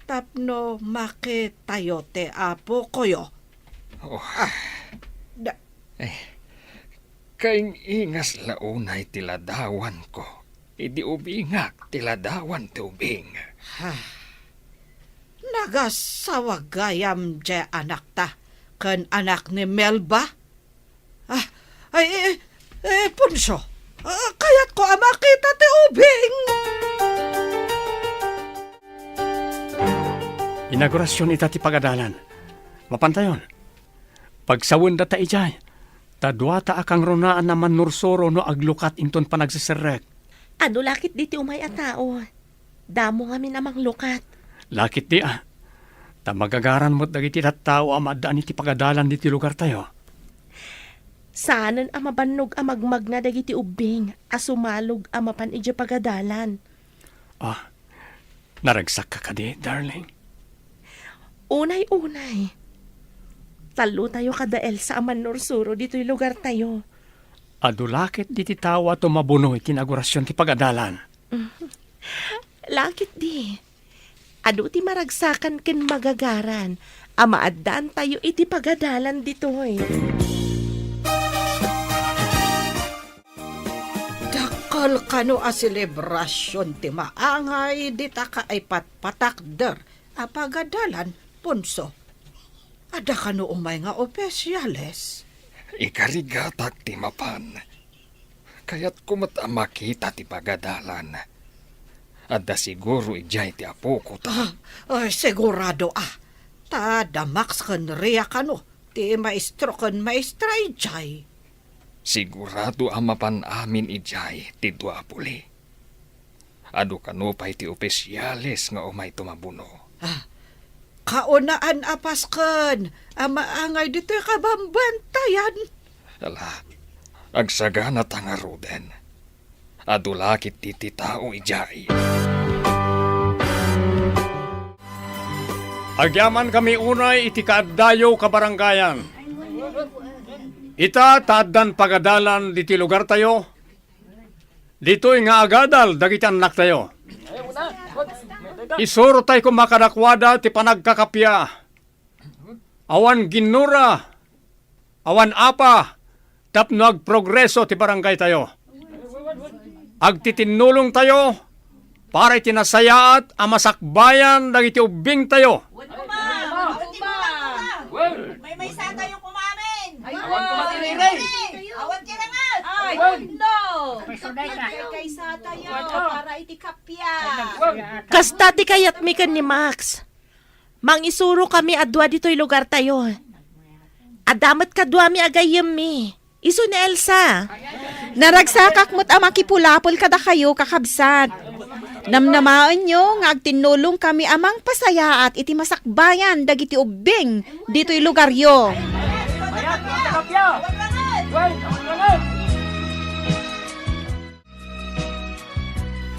tapno makitayo ti apokoyo. Oh. Ah, da- Eh, kaing-ingas la unay ti ladawanko idi ubingak ti ladawan ti ubing. Ha. Nagasawa gayam diay anakta ken anak ni Melba? Ah, ay, eh, eh, Poncio, ah, kayatko a makita ti ubing. Inaugurasyon ita ti pagadalan. Mapantayon. Pagsawenda ta idiay, ta duata a kangrunaan a mannursuro no aglukat inton panagseserrek. Adu la ketdi ti umay a tao. Damo ngamin a manglukat. La ketdi a. Ta magagaran met dagiti tattao a maaddaan iti pagadalan ditoy lugartayo. Saanen a mabannog a magmagna dagiti ubbing a sumalog a mapan idiay pagadalan. Ah, naragsakka kadi, darling? Unay, unay. Tallotayo kada Elsa a mannursuro ditoy lugartayo. Adu la ketdi ti tao a tumabuno iti inaugurasyon ti pagadalan. La ketdi. Adu ti maragsakan ken magagaran a maaddaantayo iti pagadalan ditoy. Dakkel kano a selebrasion ti maangay dita kaipatpatakder a pagadalan, Ponso. Adda kano umay nga opisiales? Ikarigatak ti mapan. Kayatko met a makita ti pagadalan. Adda siguro idiay ti apoko ta. Ah, ay, sigurado a. Ta adda Max ken Ria kano ti maestro ken maestra idiay. Sigurado a mapan amin idiay ti dua a puli. Adu kano pay ti opisiales nga umay tumabuno. Ah, kaunaan a pasken a maangay ditoy kabambantayan. Ala, agsaganata ngaruden. Adu la ketdi ti tao idiay. Agyamankami unay iti kaaddayo kabarangayan. Ita ta addan pagadalan ditoy lugartayo, ditoy nga agadal dagiti annaktayo. Isurotay koma kadakuada ti panagkakappia. Awan ginnura, awan apa, tapno agprogreso ti barangaytayo. Agtitinnulongtayo para iti nasayaat a masakbayan dagiti ubbingtayo. Wen koma! Wen koma! Maymaysatayo koma amin! Awan koma ti riri! Awan ti rangat! Ay, no! Agkaykaysatayo para iti kappia! Kasta ti kayatmi ken ni Max. Mangisurokami a dua ditoy lugartayo. Adda met kaduami a gayyemmi. Isu ni Elsa. Naragsakak met a makipulapol kadakayo, kakabsat. Namnamaenyo nga agtinnulongkami a mangpasayaat iti masakbayan dagiti ubbing ditoy lugaryo.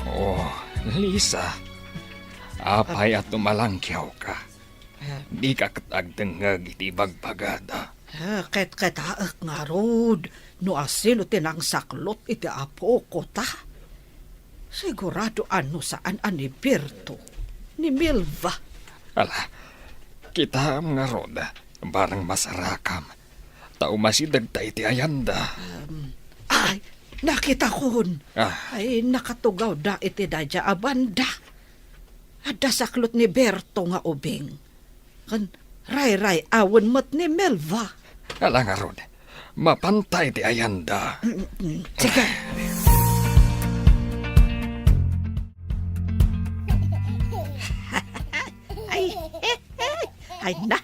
Oh, Lisa, apay a tumalangkiawka? Eh. Dika ket agdengngeg iti ibagbagada. Eh, ket, ket, ah, ngarud, no asino ti nangsaklot iti apoko ta? Sigurado a no saan a ni Berto, ni Milva. Ala, kitaem ngarud, barang masarakam, ta umasidegta iti ayanda. Em, ay, nakitakon. Ah. Ay, nakatugawda iti daydiay a banda. Adda saklot ni Berto nga ubing. Ken rayray-awen met ni Melva. Ala ngarud, mapanta iti ayanda. Mm, mm, sige. Ay, ay, na,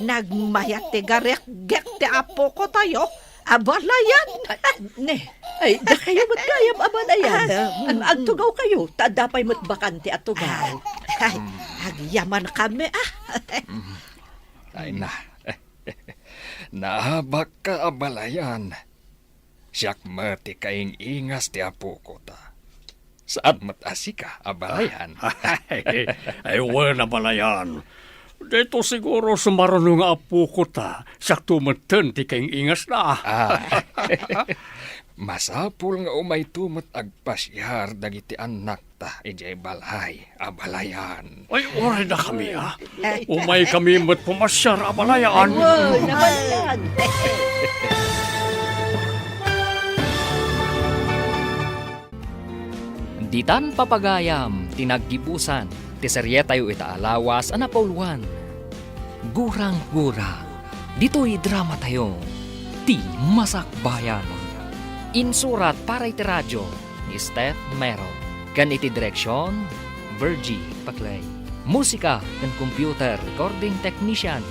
nagmayat ti garikgik ti apoko tayo. Abalayan. Ne, ay, dakayo met gayam abalayan. Ah, mm, mm. Agtugawkayo, ta adda pay met bakante a tugaw. Ay, ay, agyamankami, ah. Ay na, naabakka abalayan. Siak met ti kaing-ingas ti apoko ta. Saan met a sika abalayan. Ay, ay, wen abalayan. Daytoy siguro sumaruno nga apoko ta, siakto metten ti kaing-ingasna. Ah. Masapul nga umayto met agpasiar dagiti annakta idiay balay abalayan. Ay, uray dakami, ah. Umaykami met pumasiar abalayan. Ay, wen abalayan. Ditan papagayam ti naggibusan ti serietayo ita a lawas a napauluan, Gurang-gura. Ditoy dramatayo, Ti Masakbayan. Insurat para iti radio ni Steph Mero, ken iti direksion, Virgie Paclay. Musika ken computer recording technician,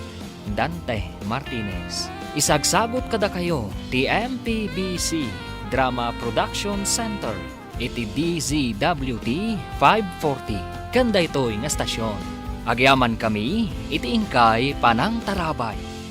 Dante Martinez. Isagsagut kadakayo ti M P B C Drama Production Center iti D Z W T five forty ken daytoy nga estasion. Agyamankami iti inkay panangtarabay.